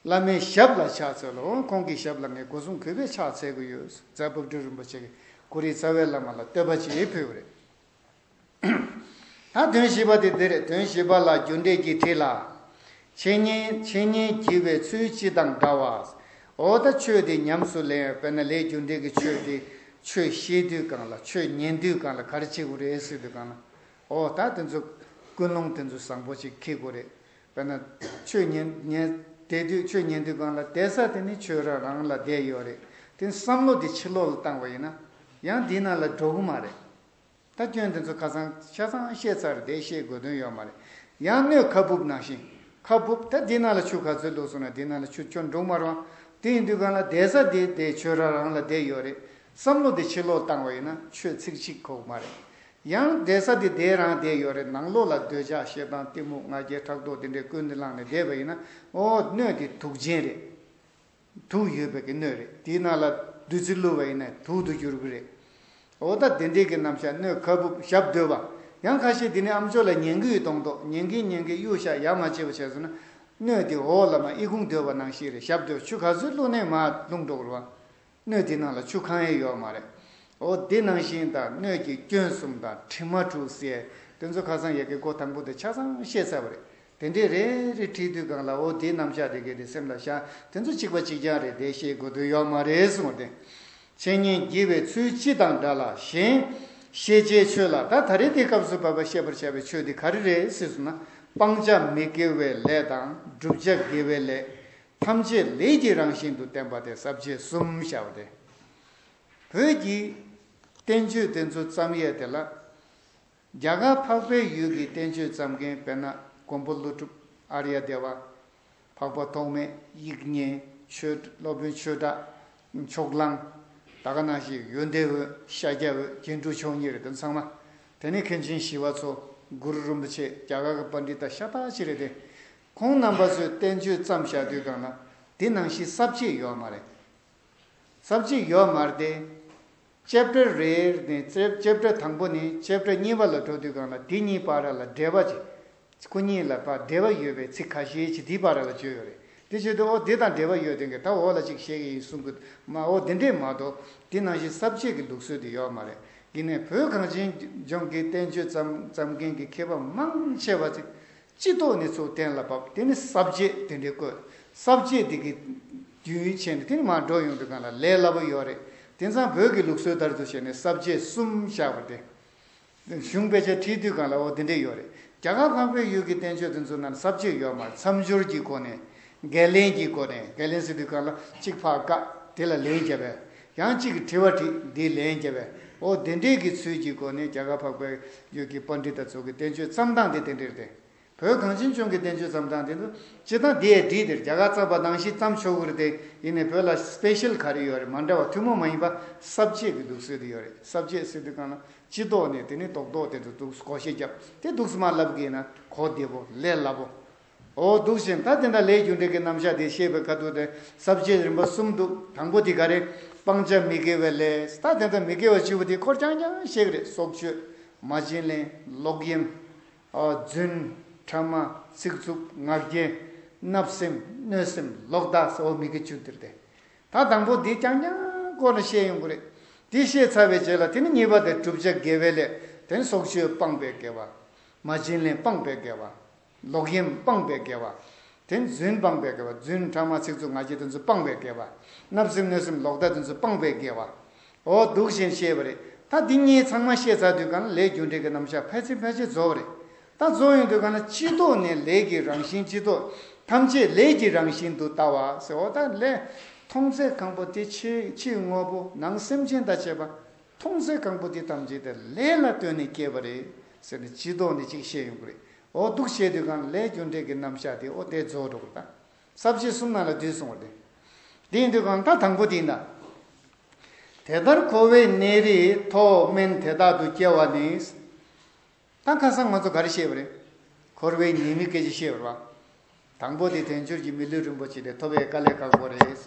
བླ་མའི་ཞབས་ལ་ཕྱག་འཚལ་ལོ། འོ་ཁོང་གི་ཞབས་ལ་ངས་སྒོ་གསུམ་གུས་པས་ཕྱག་འཚལ་གྱི་ཡོད། རྫ་དཔལ་སྤྲུལ་རིན་པོ་ཆེ་གིས་ཁོ་རའི་རྩ་བའི་བླ་མ་ལ་བསྟོད་པ་ཅིག་ཕུལ་བ་རེད། ད་དོན་བཞི་པ་དེ་འདི་རེད། དོན་བཞི་པ་ལ་རྒྱུ་འབྲས་ཀྱི་ཁྲིད་ལ། འཆད་ཉན། འཆད་ཉན་བགྱི་བའི་ཚུལ་སྤྱི་དང་འདྲ་བ། འོ་ད་ཆོས་དེ་ཉམས་སུ་ལེན། དཔེར་ན་ལས་རྒྱུ་འབྲས་ཀྱི་ཆོས་དེ། ཆོས་བཤད་དུས་གང་ལ། ཆོས་ཉན་དུས་གང་ལ་ག་རེ་བྱེད་དགོས་རེད་ཟེར་དུས་གང་ལ། འོ་ད་དེ་ཚོ་ ཀུན་སློང་དེ་ཚོ་བཟང་པོ་ཞིག་འཁྱེར་དགོས་རེད། དཔེར་ན། ཆོས་ཉན་ཉན་བསྡད་དུས་ཆོས་ཉན་དུས་སྒང་ལ་བསྡད་ས་དེ་ནི་ཆོས་ར་རང་ལ་བསྡད་ཡོད་རེད། དེ་བསམ་བློ་དེ་ཕྱི་ལོགས་ལ་བཏང་བ་ཡིན་ན། ཡང་དེའི་ནང་ལ་འགྲོ་གི་མ་རེད། ད་སྐྱོན་དེ་ཚོ་ཁ་སང་ཆ་ཚང་བཤད་ཚར་རེད། དེ་བཤད་དགོས་དོན་ཡོད་མ་རེད། ཡང་སྣོད་ཁ་སྦུབ་ནང་བཞིན། ཁ་སྦུབ་ད་འདི་ནང་ལ་ཆུ་ག་ཚོད་བླུགས་སོང་ན་འདི་ནང་ལ་ཆུ་ཁྱོན་འགྲོ་མ་རུང་། དེ་ཡིན་དུས་སྒང་ལ་བསྡད་ས་དེ་དེ་ཆོས་ར་རང་ལ་བསྡད་ཡོད་རེད། བསམ་བློ་དེ་ཕྱི་ལོགས་བཏང་བ་ཡིན་ན་ཆོས་ཚིག་གཅིག་གོ་གི་མ་རེད། ཡང་བསྡད་ས་དེ་དེ་རང་བསྡད་ཡོད་རེད། ནང་ལོགས་ལ་འདོད་ཆགས་ཞེ་སྡང་གཏི་མུག་ང་རྒྱལ་ཕྲག་དོག་དེ་འདྲའི་ཀུན་ནས་བསླངས་ནས་བསྡད་པ་ཡིན་ན། ཨོ་སྣོད་དེ་དུག་ཅན་རེད། དུག་ཡོད་པའི་གི་སྣོད་རེད། དེའི་ནང་ལ་བདུད་རྩི་བླུགས་པ་ཡིན་ན་དུག་ཏུ་འགྱུར་གི་རེད། འོ་ད་དེ་འདྲའི་གི་རྣམ་གཞག་སྣོད་ཁ་སྦུབ་ཞབས་སྡོད་པ། ཡང་ཁ་ཤས་དེ་ནས་ཨམ་ཅོག་ལ་ཉན་གི་ཡོད་མདོག་མདོག་ཉན་གིན་ཉན་གིན་གཡུག་བཞག་ཡ་མ་བྱས་པ་བྱས་སོང་ན། སྣོད་དེ་འོག་ལ་མར་ཨི་ཁུང་སྡོད་པ་ནང་བཞིན་རེད། ཞབས་སྡོད། ཆུ་ག་ཚོད་བླུགས་ནའི་མར་ལྷུང་འགྲོ་གི་རེད་བ། སྣོད་དེ་ནང་ལ་ཆུ་གང་ཡང་ཡོད་མ་རེད། འོ་དེ་ནང་བཞིན་དང་སྣོད་ཀྱི་སྐྱོན་གསུམ་དང་དྲི་མ་དྲུག་ཟེར། དེ་ཚོ་ཁ་སང་ཡ་གི་འགོ་དང་པོ་དེ་ཆ་ཚང་བཤད་ཚར་བ་རེད། དེ་འདྲའི་རེ་རེ་ཁྲིད་དུས་སྒང་ལ་འོ་དེའི་རྣམ་གཞག་དེ་གའི་དེ་སེམས་ལ་བཞག་དེ་ཚོ་གཅིག་པ་གཅིག་རྐྱང་རེད། དེ་བཤད་དགོས་དོན་ཡོད་མ་རེད་གསུངས་ཏེ། འཆད་ཉན་བགྱི་བའི་ཚུལ་སྤྱི་དང་འདྲ་ལ་གཞན། ཤེས་བྱའི་ཆོས་ལ་ད་ད་རེས་དེ་སྐབས་སུ་བབ་པ་བཤད་པར་བྱ་བའི་ཆོས་དེ་ག་རེ་རེད་ཟེར་སོང་ན། སྤང་བྱ་མི་དགེ་བའི་ལས་དང་བསྒྲུབ་བྱ་དགེ་བའི་ལས། ཐམས་ཅད་ལས་ཀྱི་རང་བཞིན་དུ་བསྟན་པ་སྟེ་ས་བཅད་གསུམ་བྱ་བ་སྟེ། བོད་ཀྱི་བསྟན་བཅོས་དེ་ཚོ་བརྩམས་ཡས་དེ་ལ། རྒྱ་གར་འཕགས་པའི་ཡུལ་གྱི་བསྟན་བཅོས་བརྩམས་མཁན་དཔེར་ན་མགོན་པོ་ཀླུ་སྒྲུབ། ཨཱརྱ་དེ་བ། འཕགས་པ་ཐོགས་མེད། དབྱིག་གཉེན། ཆོས། སློབ་དཔོན་ཆོས་གྲགས། ཕྱོགས་གླང་། ད་ག་ནང་བཞིན་ཡོན་ཏན་འོད། ཤཱཀྱ་འོད། རྒྱན་དྲུག་མཆོག་གཉིས་རེད། དེ་ཚང་མ། དེ་ནས་མཁན་ཆེན་ཞི་བ་འཚོ། གུ་རུ་རིན་པོ་ཆེ། རྒྱ་གར་གྱི་པཎྜི་ཏ་ཤ་སྟག་ཅིག་རེད་དེ། ཁོང་རྣམ་པ་ཚོས་བསྟན་བཅོས་བརྩམས་བཞག་དུས་སྒང་ལ། དེ་ནང་བཞིན་ས་བཅད་ཡོད་མ་རེད། ས་བཅད་ཡོད་མ་རེད་དེ། ཅེབ་ཊར་རེ་རེ་ནས་ཅེབ་ཅེབ་ཊར་དང་པོ་ནས་ཅེབ་ཊར་གཉིས་པ་ལ་འགྲོ་དུས་སྒང་ལ་དེ་གཉིས་བར་ལ་འབྲེལ་བ་ཅིག་ཁོ་གཉིས་ལ་ཕར་འབྲེལ་བ་ཡོད་པའི་ཚིག་ཁ་ཤས་ཅིག་དེའི་བར་ལ་བརྗོད་ཡོད་རེད། དེ་བྱེད་དུས་འོ་དེ་དང་འབྲེལ་བ་ཡོད་དེ་གི་ད་འོག་ལ་ཅིག་བཤད་ཀྱི་ཡིན་གསུང་གི་མ། འོ་དེ་འདྲས་མ་གཏོགས་དེ་ནང་བཞིན་ས་བཅད་ཀྱི་ལུགས་སྲོལ་དེ་ཡོད་མ་རེད། ཡིན་ནའི་བོད་གངས་ཅན་ལྗོངས་ཀྱི་བསྟན་བཅོས་བརྩམས་བརྩམས་མཁན་གྱི་མཁས་པ་མང་ཆེ་བ་ཚོས་སྤྱི་ཐོག་ནས་ཚུར་གཏན་ལ་ཕབ། དེ་ནི་ས་བཅད་དེ་འདྲས་བཀོད། ས་བཅད་དེ་གི་རྒྱུན་ཆད་ནས་དེ་ནི་མར་འགྲོ་ཡོང་དུས་སྒང་ལ་ལས་སླ་པོ་ཡོད་རེད། དེང་སང་བོད་ཀྱི་ལུགས་སྲོལ་ལྟར་དུ་བྱས་ནས་ས་བཅད་གསུམ་བཞག་པ་དེ། གཞུང་དཔེ་ཆ་ཁྲིད་དུས་སྒང་ལ་འོ་དེ་འདྲས་ཡོད་རེད། རྒྱ་གར་འཕགས་པའི་ཡུལ་གྱི་བསྟན་བཅོས་དེ་ཚོ་ནང་ས་བཅད་ཡོད་མ་རེད། མཚམས་སྦྱོར་གྱི་སྒོ་ནས། བརྒལ་ལན་གྱི་སྒོ་ནས། བརྒལ་ལན་ཟེར་དུས་སྒང་ལ་གཅིག་ཕར་བཀག་དེ་ལ་ལན་བརྒྱབ་པས། ཡང་གཅིག་གིས་དྲི་བ་དྲིས་འདིའི་ལན་བརྒྱབ་པས། འོ་དེ་འདྲས་ཀྱི་ཚུལ་གྱི་སྒོ་ནས་རྒྱ་གར་འཕགས་པའི་ཡུལ་གྱི་པཎྜི་ཏ་ཚོ་གི་བསྟན་བཅོས་བརྩམས་སྟངས་དེ་དེ་འདྲས་རེད། བོད་གངས་ཅན་ལྗོངས་ཀྱི་བསྟན་བཅོས་བརྩམས་སྟངས་དེ་ཚོ་སྤྱིར་བཏང་དེ་ཡང་འགྲིག་དེར་རྒྱ་གར་བརྩམས་པ་ནང་བཞིན་བརྩམས་ཆོག་གི་རེད་དེ། ཡིན་ནའི་བོད་ལ་སི་པེ་ཤལ་ག་རེ་ཡོད་རེད། མ་འདྲ་བ་ཐུན་མོང་མ་ཡིན་པ་ས་བཅད་ཀྱི་ལུགས་སྲོལ་དེ་ཡོད་རེད། ས་བཅད་ཟེར་དུས་སྒང་ལ་སྤྱི་ཐོག་ནས་དེ་ནི་རྡོག་རྡོག་དེ་ཚོ་འདུག་སེ་བགོ་བཤའ་བརྒྱབ་དེ་འདུག་སེ་མར་ལབ་གི་ཡིན་ན་གོ་བདེ་པོ་ལས་སླ་པོ། འོ་འདུག་བཞིན་ད་དེ་འདྲ་ལས་རྒྱུ་འབྲས་ཀྱི་རྣམ་གཞག་དེ་བཤད་པའི་ཁ་ཐུག་དེ་ས་བཅད་རིམ་པ་གསུམ་འདུག་དང་པོ་དེ་ག་རེ། སྤང་བྱ་མི་དགེ་བའི་ལས། ད་དེ་འདྲ་མི་དགེ་བ་བཅུ་པོ་དེ་ཁོ་རང་རྐྱང་རྐྱང་བཤད་གི་རེད། སྲོག་གཅོད། མ་བྱིན་ལེན། ལོག་གཡེམ། ཨ། རྫུན། ཕྲ་མ། ཚིག་རྩུབ། ངག་འཁྱལ། བརྣབ་སེམས། གནོད་སེམས། ལོག་ལྟ་ཟེར། འོ་མི་དགེ་བཅུ་འདིར་ཏེ། ད་དང་པོ་འདི་རྐྱང་རྐྱང་སྐོར་ལ་བཤད་ཡོང་གི་རེད། འདི་བཤད་ཚར་བའི་རྗེས་ལ་དེ་ནི་གཉིས་པ་དེ་བསྒྲུབ་བྱ་དགེ་བའི་ལས། དེ་ནི་སྲོག་གཅོད་སྤངས་པའི་དགེ་བ། མ་བྱིན་ལེན་སྤངས་པའི་དགེ་བ། ལོག་གཡེམ་སྤངས་པའི་དགེ་བ། དེ་ནི་རྫུན་སྤངས་པའི་དགེ་བ། རྫུན། ཕྲ་མ། ཚིག་རྩུབ། ངག་འཁྱལ་དེ་ཚོ་སྤངས་པའི་དགེ་བ། བརྣབ་སེམས། གནོད་སེམས། ལོག་ལྟ་དེ་ཚོ་སྤངས་པའི་དགེ་བ། འོ་འདུག་བཞིན་བཤད་པ་རེད། ད་འདི་གཉིས་ཚང་མ་བཤད་ཚར་དུས་སྒང་ལ་ལས་རྒྱུ་འབྲས་ཀྱི་རྣམ་གཞག་ཕལ་ཆེར་ཕལ་ཆེར་རྫོགས་པ་རེད། ད་རྫོགས་ཡོང་དུས་སྒང་ལ་སྤྱི་ལྡོག་ནས་ལས་ཀྱི་རང་བཞིན། སྤྱི་ལྡོག་ཐམས་ཅད་ལས་ཀྱི་རང་བཞིན་དུ་ལྟ་བ་ཟེར། འོ་ད་ལས་མཐོང་ཚད་གང་པོ་དེ་ཕྱི་ཕྱི་དངོས་པོ་ནང་སེམས་ཅན་དང་བཅས་པ་མཐོང་ཚད་གང་པོ་དེ་ཐམས་ཅད་དེ་ལས་ལ་ལྟོས་ནས་སྐྱེས་པ་རེད་ཟེར་ནས་སྤྱི་ལྡོག་ནས་ཅིག་བཤད་ཡོང་གི་རེད། འོ་འདུག་བཤད་དུས་སྒང་ལས་རྒྱུ་འབྲས་ཀྱི་རྣམ་གཞག་དེ་འོ་དེ་རྫོགས་འགྲོ་གི་རེད། ད་ས་བཅད་གསུམ་ནང་ལ་བསྡུས་སོང་བ་རེད། དེ་ཡིན་དུས་སྒང་ད་དང་པོ་དེ་ཡིན་ད། དེ་ལྟར་འཁོར་བའི་གནས་རིས་ཐོག་དམན་དེ་དག་ཏུ་སྐྱེ་བ་ནི། ད་ཁ་སང་ང་ཚོ་ག་རེ་བཤད་པ་རེད། འཁོར་བའི་ཉེས་དམིགས་སྐད་ཆ་བཤད་པ་རེད་བ། དང་པོ་དེ་དལ་འབྱོར་གྱི་མི་ལུས་རིན་པོ་ཆེ་དེ་ཐོབ་པའི་དཀའ་ལས་ཁག་པོ་རེད།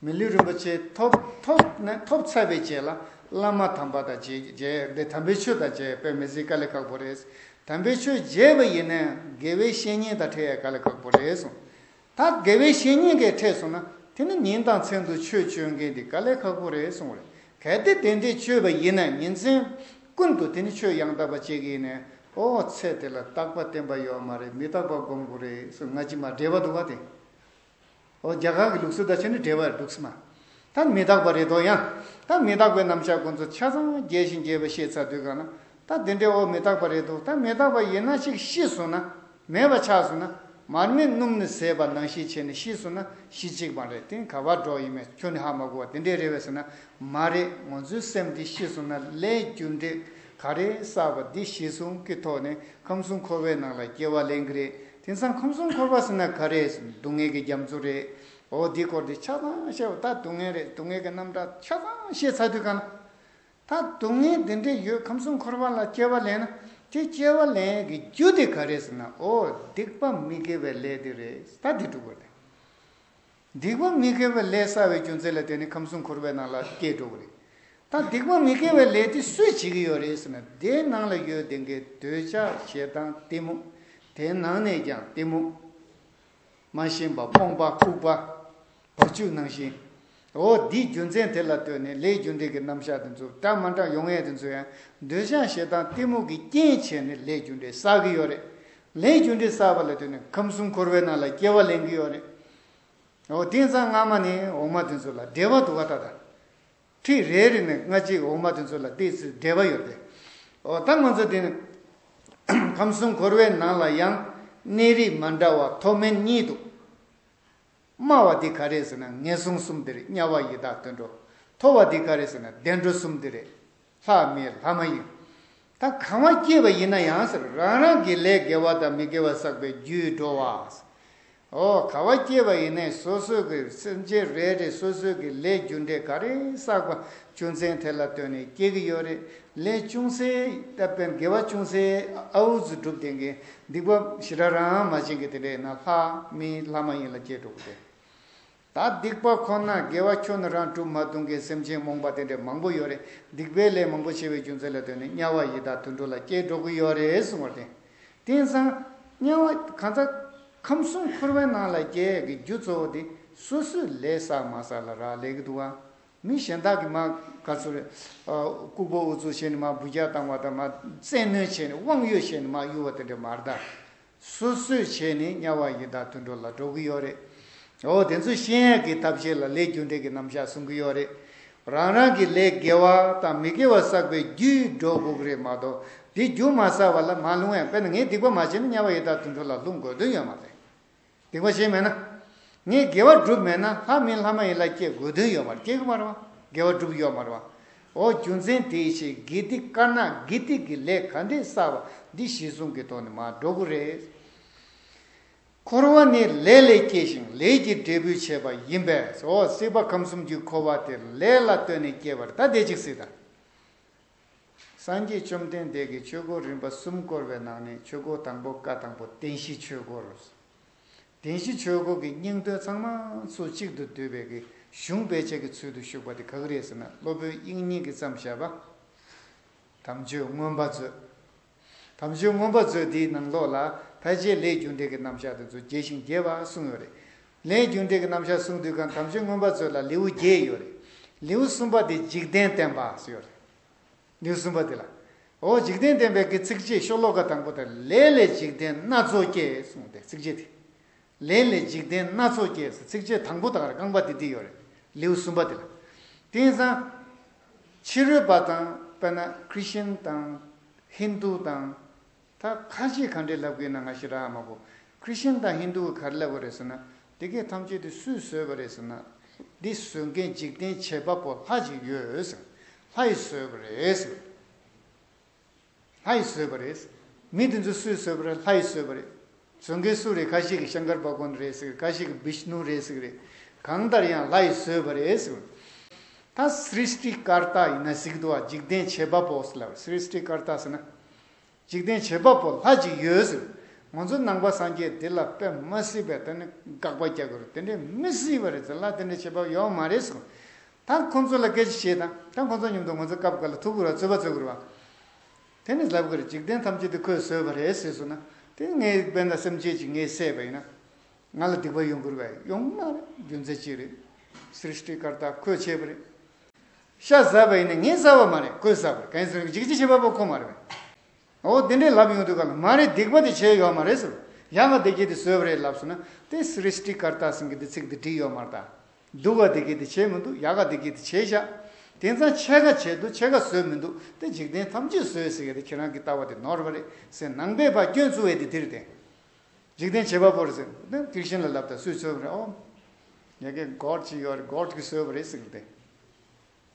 མི་ལུས་རིན་པོ་ཆེ་ཐོབ་ཐོབ་ནས་ཐོབ་ཚར་བའི་རྗེས་ལ་བླ་མ་དམ་པ་དང་མཇལ་མཇལ་དེ་དམ་པའི་ཆོས་དང་མཇལ་དཔེ་མི་སྲིད་དཀའ་ལས་ཁག་པོ་རེད། དམ་པའི་ཆོས་མཇལ་བ་ཡིན་ན་དགེ་བའི་བཤེས་གཉེན་དང་འཕྲད་ཡ་དཀའ་ལས་ཁག་པོ་རེད་གསུངས། ད་དགེ་བའི་བཤེས་གཉེན་གྱིས་འཕྲད་སོང་ན་དེ་ནི་ཉིན་དང་མཚན་དུ་ཆོས་སྤྱོད་མཁན་དེ་དཀའ་ལས་ཁག་པོ་རེད་གསུངས་པ་རེད། གལ་ཏེ་དེ་འདྲས་སྤྱོད་པ་ཡིན་ན་ཉིན་མཚན་ཀུན་ཏུ་དེ་ནི་ཆོས་ཡང་དག་པ་སྤྱད་ཀྱི་ཡིན་ནས། ཨོ་ཚེ་དེ་ལ་རྟག་པ་བརྟན་པ་ཡོད་མ་རེད། མི་རྟག་པ་སྒོམ་དགོས་རེད་གསུངས། ང་ཅི་མ་འགྲེལ་པ་འདུག་བ་དེ། ཨོ་རྒྱ་གར་གྱི་ལུགས་སྲོལ་དང་ཕྱེ་ནས་འགྲེལ་པ་འདུག་སེ་མ། ད་མི་རྟག་པ་རེད་དོ། ཡང་ད་མི་རྟག་པའི་རྣམ་གཞག་ཁོང་ཚོ་ཆ་ཚང་རྒྱས་ཤིང་རྒྱས་པ་བཤད་ཚར་དུས་སྒང་ན། ད་དེ་འདྲའི་འོ་མི་རྟག་པ་རེད་འདུག་ད་མི་རྟག་པ་ཡིན་ན་ཅིག་ཤི་སོང་ན། མེད་པ་ཆགས་སོང་ན། མར་མེ་སྣུམ་ནི་ཟད་པ་ནང་བཞིན་བྱས་ནས་ཤི་སོང་ན་གཞི་གཅིག་མ་རེད། དེ་ག་བར་འགྲོ་ཡིན་མིན་ཁྱོན་ནས་ཧ་མ་གོ་བ་དེ་འདྲའི་རེད་པས་ཟེར་ན། མ་རེད། ང་ཚོའི་སེམས་དེ་ཤི་སོང་ན་ལས་རྒྱུ་འབྲས་ག་རེ་བསགས་པ་འདི་གཞི་བཟུང་གི་ཐོག་ནས་ཁམས་གསུམ་འཁོར་བའི་ནང་ལ་སྐྱེ་བ་ལེན་གི་རེད། དེང་སང་ཁམས་གསུམ་འཁོར་བ་ཟེར་ན་ག་རེ་ཟེར་ན་སྡུག་བསྔལ་གྱི་རྒྱ་མཚོ་རེད། འོ་འདི་སྐོར་དེ་ཆ་ཚང་བཤད་པ། ད་སྡུག་བསྔལ་རེད། སྡུག་བསྔལ་གྱི་རྣམ་གྲངས་ཆ་ཚང་བཤད་ཚར་དུས་གང་ལ། ད་སྡུག་བསྔལ་འདི་འདྲས་ཡོད། ཁམས་གསུམ་འཁོར་བ་ལ་སྐྱེ་བ་ལེན་ན། དེ་སྐྱེ་བ་ལེན་གྱི་རྒྱུ་དེ་ག་རེ་ཟེར་ན། ཨོ་སྡིག་པ་མི་དགེ་བའི་ལས་དེ་རེད། ད་འདི་སྒྲུབ་དགོས་ཏེ། སྡིག་པ་མི་དགེ་བའི་ལས་བསགས་པའི་རྒྱུ་མཚན་ལ་བརྟེན་ནས་ཁམས་གསུམ་འཁོར་བའི་ནང་ལ་སྐྱེ་འགྲོ་གི་རེད། ད་སྡིག་པ་མི་དགེ་བའི་ལས་དེ་སུས་བྱེད་ཀྱི་ཡོད་རེད་ཟེར་ན། དེའི་ནང་ལ་ཡོད་བསྡད་མཁན་འདོད་ཆགས་ཞེ་སྡང་གཏི་མུག་དེའི་ནང་ནས་ཀྱང་གཏི་མུག་མ་ཞེན་པ། སྤོང་པ། ལྐུགས་པ། བ་ཕྱུགས་ནང་བཞིན། འོ་འདིའི་རྒྱུ་མཚན་དེ་ལ་ལྟོས་ནས་ལས་རྒྱུ་འབྲས་ཀྱི་རྣམ་གཞག་དེ་ཚོ། འདྲ་མི་འདྲ་ཡོང་ཡས་དེ་ཚོ་ཡང་འདོད་ཆགས་ཞེ་སྡང་གཏི་མུག་གི་རྐྱེན་བྱས་ནས་ལས་རྒྱུ་འབྲས་བསགས་ཀྱི་ཡོད་རེད། ལས་རྒྱུ་འབྲས་བསགས་པ་ལ་ལྟོས་ནས་ཁམས་གསུམ་འཁོར་བའི་ནང་ལ་སྐྱེ་བ་ལེན་གྱི་ཡོད་རེད། འོ་དེང་སང་སྔ་མ་ནས་འོག་མ་དེ་ཚོ་ལ་འབྲེལ་བ་འདུག་ག་ད་ལྟ། ཁྲི་རེ་རེ་ནས་སྔ་ཕྱི་འོག་མ་དེ་ཚོ་ལ་ཏོག་ཙམ་འབྲེལ་བ་ཡོད་དེ། འོ་ད་ང་ཚོ་དེ་ནི་ཁམས་གསུམ་འཁོར་བའི་ནང་ལ་ཡང་གནས་རིས་མ་འདྲ་བ་མཐོ་དམན་གཉིས་འདུག་དམའ་བ་དེ་ག་རེ་ཟེར་ན་ངན་སོང་གསུམ་དེ་རེད། དམྱལ་བ་ཡི་དྭགས་དུད་འགྲོ། མཐོ་བ་དེ་ག་རེ་ཟེར་ན་བདེ་འགྲོ་གསུམ་དེ་རེད། ལྷ་མི་ལྷ་མ་ཡིན། ད་གང་བ་སྐྱེས་པ་ཡིན་ན་ཡང་ཟེར། རང་རང་གི་ལས་དགེ་བ་དང་མི་དགེ་བ་བསགས་པའི་རྒྱུས་འགྲོ་བ། འོ་ག་བ་སྐྱེས་པ་ཡིན་ནའི་སོ་སོ་གི་སེམས་ཅན་རེ་རེ་སོ་སོ་གི་ལས་རྒྱུ་འབྲས་ག་རེ་བསགས་པ་རྒྱུ་མཚན་དེ་ལ་ལྟོས་ནས་སྐྱེ་གི་ཡོད་རེད། ལས་ཅུང་ཟད་ད་དཔེར་དགེ་བ་ཅུང་ཟད་ཨའུ་ཙི་སྒྲུབ་བསྡད་མཁན་སྡིག་པ་ཞེ་དྲག་རང་མ་བྱེད་མཁན་དེ་འདྲ་ཡིན་ན་ལྷ་མི་ལྷ་མ་ཡིན་ལ་སྐྱེ་འགྲོ་གི་རེད། ད་སྡིག་པ་ཁོ་ན་དགེ་བ་ཁྱོན་ནས་རང་སྒྲུབ་མ་ཐུབ་མཁན་སེམས་ཅན་རྨོངས་པ་དེ་འདྲ་མང་པོ་ཡོད་རེད། སྡིག་པའི་ལས་མང་པོ་བྱས་པའི་རྒྱུ་མཚན་ལ་ལྟོས་ནས་དམྱལ་བ་ཡི་དྭགས་དུད་འགྲོ་ལ་སྐྱེ་འགྲོ་གི་ཡོད་རེད་གསུངས་པ་རེད། དེང་སང་དམྱལ་བ་གང་ཟག་ཁམས་གསུམ་འཁོར་བའི་ནང་ལ་སྐྱེ་ཡས་ཀྱི་རྒྱུ་གཙོ་བོ་དེ་སོ་སོས་ལས་བསགས་མ་བསགས་ལ་རག་ལས་ཀྱི་འདུག་བ། མི་གཞན་དག་གིས་མར་ག་ཚོད་རེད། ཨ། ལྐུགས་པ་ཨུ་ཚུགས་བྱས་ནས་མར་འབུད་རྒྱག་བཏང་བ་དང་། མར་བཙན་གནོན་བྱས་ནས་དབང་ཡོད་བྱས་ནས་མར་གཡུག་པ་དེ་འདྲ་མ་རེད་ད། སོ་སོས་བྱས་ནས་དམྱལ་བ་ཡི་དྭགས་དུད་འགྲོ་ལ་འགྲོ་གི་ཡོད་རེད། འོ་དེ་ཚོ་ཤེས་ཡས་ཀྱི་ཐབས་ཤེས་ལ་ལས་རྒྱུ་འབྲས་ཀྱི་རྣམ་གཞག་གསུང་གི་ཡོད་རེད། རང་རང་གི་ལས་དགེ་བ་དང་མི་དགེ་བ་བསགས་པའི་རྒྱུས་འགྲོ་དགོས་ཀྱི་རེད་མ་གཏོགས། དེ་རྒྱུ་མ་བསགས་པ་ལ་མར་ལྷུང་ཡས། དཔེར་ན་ངས་སྡིག་པ་མ་བྱས་ན་དམྱལ་བ་ཡི་དྭགས་དུད་འགྲོ་ལ་ལྷུང་དགོས་དོན་ཡོད་མ་རེད། སྡིག་པ་བྱས་མེད་ན། ངས་དགེ་བ་བསྒྲུབས་མེད་ན་ལྷ་མིན་ལྷ་མ་ཡིན་ལ་སྐྱེ་དགོས་དོན་ཡོད་མ་རེད། སྐྱེ་གི་མ་རེད་བ། དགེ་བ་བསྒྲུབས་ཡོད་མ་རེད་བ། འོ་རྒྱུ་མཚན་དེའི་ཕྱིར་དགེ་སྡིག་དཀར་ནག་དགེ་སྡིག་གི་ལས་ག་འདྲས་བསགས་པ་འདི་གཞི་བཟུང་གི་ཐོག་ནས་མར་འགྲོ་གི་རེད། འཁོར་བ་ནི་ལས་ལས་སྐྱེ་ཞིང་ལས་ཀྱི་འབྲས་བུས་བྱས་པ་ཡིན་པས། འོ་སྲིད་པ་ཁམས་གསུམ་གྱི་འཁོར་བ་དེ་ལས་ལ་ལྟོས་ནས་སྐྱེ་བར་ད་དེ་ཅིག་སྲིད་དང་། སངས་རྒྱས་བཅོམ་ལྡན་འདས་ཀྱིས་ཆོས་འཁོར་རིམ་པ་གསུམ་བསྐོར་བའི་ནང་ནས་ཆོས་འཁོར་དང་པོ་བཀའ་དང་པོ་བདེན་བཞིའི་ཆོས་འཁོར། བདེན་བཞིའི་ཆོས་འཁོར་གྱི་སྙིང་དོན་ཚང་མ་ཚུར་གཅིག་ཏུ་བསྡུས་པའི་གི་གཞུང་དཔེ་ཆ་གི་ཚུལ་དུ་བཞུགས་པ་དེ་ག་གི་རེད་ཟེར་ན། སློབ་དཔོན་དབྱིག་གཉེན་གྱིས་བརྩམས་བཞག་པ། དམ་ཆོས་མངོན་པ་མཛོད། དམ་ཆོས་མངོན་པ་མཛོད་འདིའི་ནང་ལོགས་ལ་ཕལ་ཆེར་ལས་རྒྱུ་འབྲས་ཀྱི་རྣམ་གཞག་དེ་ཚོ་རྒྱས་ཤིང་རྒྱས་པ་གསུངས་ཡོད་རེད། ལས་རྒྱུ་འབྲས་ཀྱི་རྣམ་གཞག་གསུང་དུས་གང་དམ་ཆོས་མངོན་པ་མཛོད་ལ་ལེའུ་བརྒྱད་ཡོད་རེད། ལེའུ་གསུམ་པ་དེ་འཇིག་རྟེན་བསྟན་པ་ཟེར་ཡོད་རེད། ལེའུ་གསུམ་པ་དེ་ལ། འོ་འཇིག་རྟེན་བསྟན་པའི་གི་ཚིགས་བཅད་ཤོ་ལོ་ཀ་དང་པོ་དེ། ལས་ལས་འཇིག་རྟེན་སྣ་ཚོགས་སྐྱེ་གསུངས་ཏེ་ཚིགས་བཅད་དེ། ལས་ལས་འཇིག་རྟེན་སྣ་ཚོགས་སྐྱེ་ཟེར་ཚིགས་བཅད་དང་པོ་དང་རྐང་པ་དེ་འདི་ཡོད་རེད། ལེའུ་གསུམ་པ་དེ་ལ། དེང་སང་ཕྱི་རོལ་པ་དང་། དཔེར་ན་ཁྲི་ཤན་དང་ཧིན་དུ་དང་། ད་ཁ་ཤས་ག་འདྲས་ལབ་གི་ཡོད་ན་ང་ཞེ་དྲག་མ་གོ། ཁྲི་ཤན་དང་ཧིན་དུ་ག་རེ་ལབ་པ་རེད་ཟེར་ན། དེ་གའི་ཐམས་ཅད་དེ་སུས་བཟོས་པ་རེད་ཟེར་ན། འདི་བཟོ་མཁན་འཇིག་རྟེན་བྱེད་པ་པོ་ལྷ་ཅིག་ཡོད་ཟེར། ལྷ་ཡིས་བཟོས་པ་རེད་ཟེར། ལྷ་ཡིས་བཟོས་པ་རེད། མི་དེ་ཚོ་སུས་བཟོས་པ་རེད། ལྷ་ཡིས་བཟོས་པ་རེད། བཟོ་མཁན་སུ་རེད། ཁ་ཤས་ཀྱིས་ཤང་ཀར་བྷ་ག་ཝན་རེད་ཟེར། ཁ་ཤས་ཀྱིས་བིཤ་ནུ་རེད་ཟེར་གི་རེད། གང་ལྟར་ཡང་ལྷ་ཡིས་བཟོས་པ་རེད་ཟེར། ད་སྲིཥྚི་ཀར་ཏ་ཡིན་ན་ཟེར་གི་འདུག་བ། འཇིག་རྟེན་བྱེད་པ་པོ་ཟེར་ལབ། སྲིཥྚི་ཀར་ཏ་ཟེར་ན། འཇིག་རྟེན་བྱེད་པ་པོ་ལྷ་ཅིག་ཡོད་ཟེར། ང་ཚོ་ནང་པ་སངས་རྒྱས་འདི་ལ་དཔེ་མ་སྲིད་པའི་དེ་ནི་དགག་པ་རྒྱག་གི་རེད། དེ་འདྲས་མི་སྲིད་པ་རེད་ཟེར། ལྷ་དེ་འདྲས་བྱེད་པ་ཡོད་མ་རེད་ཟེར། ད་ཁོང་ཚོ་ལ་སྐད་ཆ་བཤད་དང་། ད་ཁོང་ཚོ་མཉམ་དུ་ང་ཚོ་སྐབས་འགའ་ལ་ཐུག་གི་རེད་བ། རྩོད་པ་རྩོད་གི་རེད་བ། དེ་ནི་ལབ་གི་རེད། འཇིག་རྟེན་ཐམས་ཅད་དེ་ཁོས་བཟོས་པ་རེད་ཟེར་སོང་ན། དེ་ངས་དཔེར་ན་སེམས་ཅན་ཅིག་ངས་བསད་པ་ཡིན་ན། ང་ལ་སྡིག་པ་ཡོང་གི་རེད་པས། ཡོང་མ་རེད། རྒྱུ་མཚན་ཅི་རེད། སྲིཥྚི་ཀར་ཏ་ཁོས་བྱས་པ་རེད། ཤ་ཟ་བ་ཡིན་ན་ངས་ཟ་བ་མ་རེད། ཁོས་ཟ་བ་རེད། གང་ཡིན་ཟེར་ན་འཇིགས་བྱེད་བྱེད་པ་པོ་ཁོ་མ་རེད་པས། འོ་དེ་འདྲས་ལབ་ཡོང་དུས་ག་ལ། མ་རེད། སྡིག་པ་དེ་བྱས་ཡོད་མ་རེད་ཟེར། ཡག་ག་བདེ་སྐྱིད་དེ་བཟོས་པ་རེད་ལབ་སོང་ན། དེ་སྲིཥྚི་ཀར་ཏ་ཟེར་མཁན་དེ་ཚིག་དེ་འགྲིག་ཡོད་མ་རེད་ད། སྡུག་ག་བདེ་སྐྱིད་དེ་བྱས་མི་འདུག་ཡག་ག་བདེ་སྐྱིད་དེ་བྱས་ཤག་དེང་སང་ཕྱེད་ཀ་བྱས་འདུག་ཕྱེད་ཀ་བཟོས་མི་འདུག་དེ་འཇིག་རྟེན་ཐམས་ཅད་བཟོས་ཟེར་གི་དེ་ཁྱེད་རང་གི་ལྟ་བ་དེ་ནོར་བ་རེད་ཟེར། ནང་པའི་ཕར་སྐྱོན་བཙུགས་པའི་དེ་དེ་རེད་དེ། འཇིག་རྟེན་བྱེད་པ་པོ་རེད་ཟེར་ནས་ཀིར་ཤན་ལ་ལབ་ད་སུས་བཟོས་པ་རེད། ཨོ། ཡ་གི་གོཌ་ཅིག་ཡོད་རེད། གོཌ་གིས་བཟོས་པ་རེད་ཟེར་གི་དེ།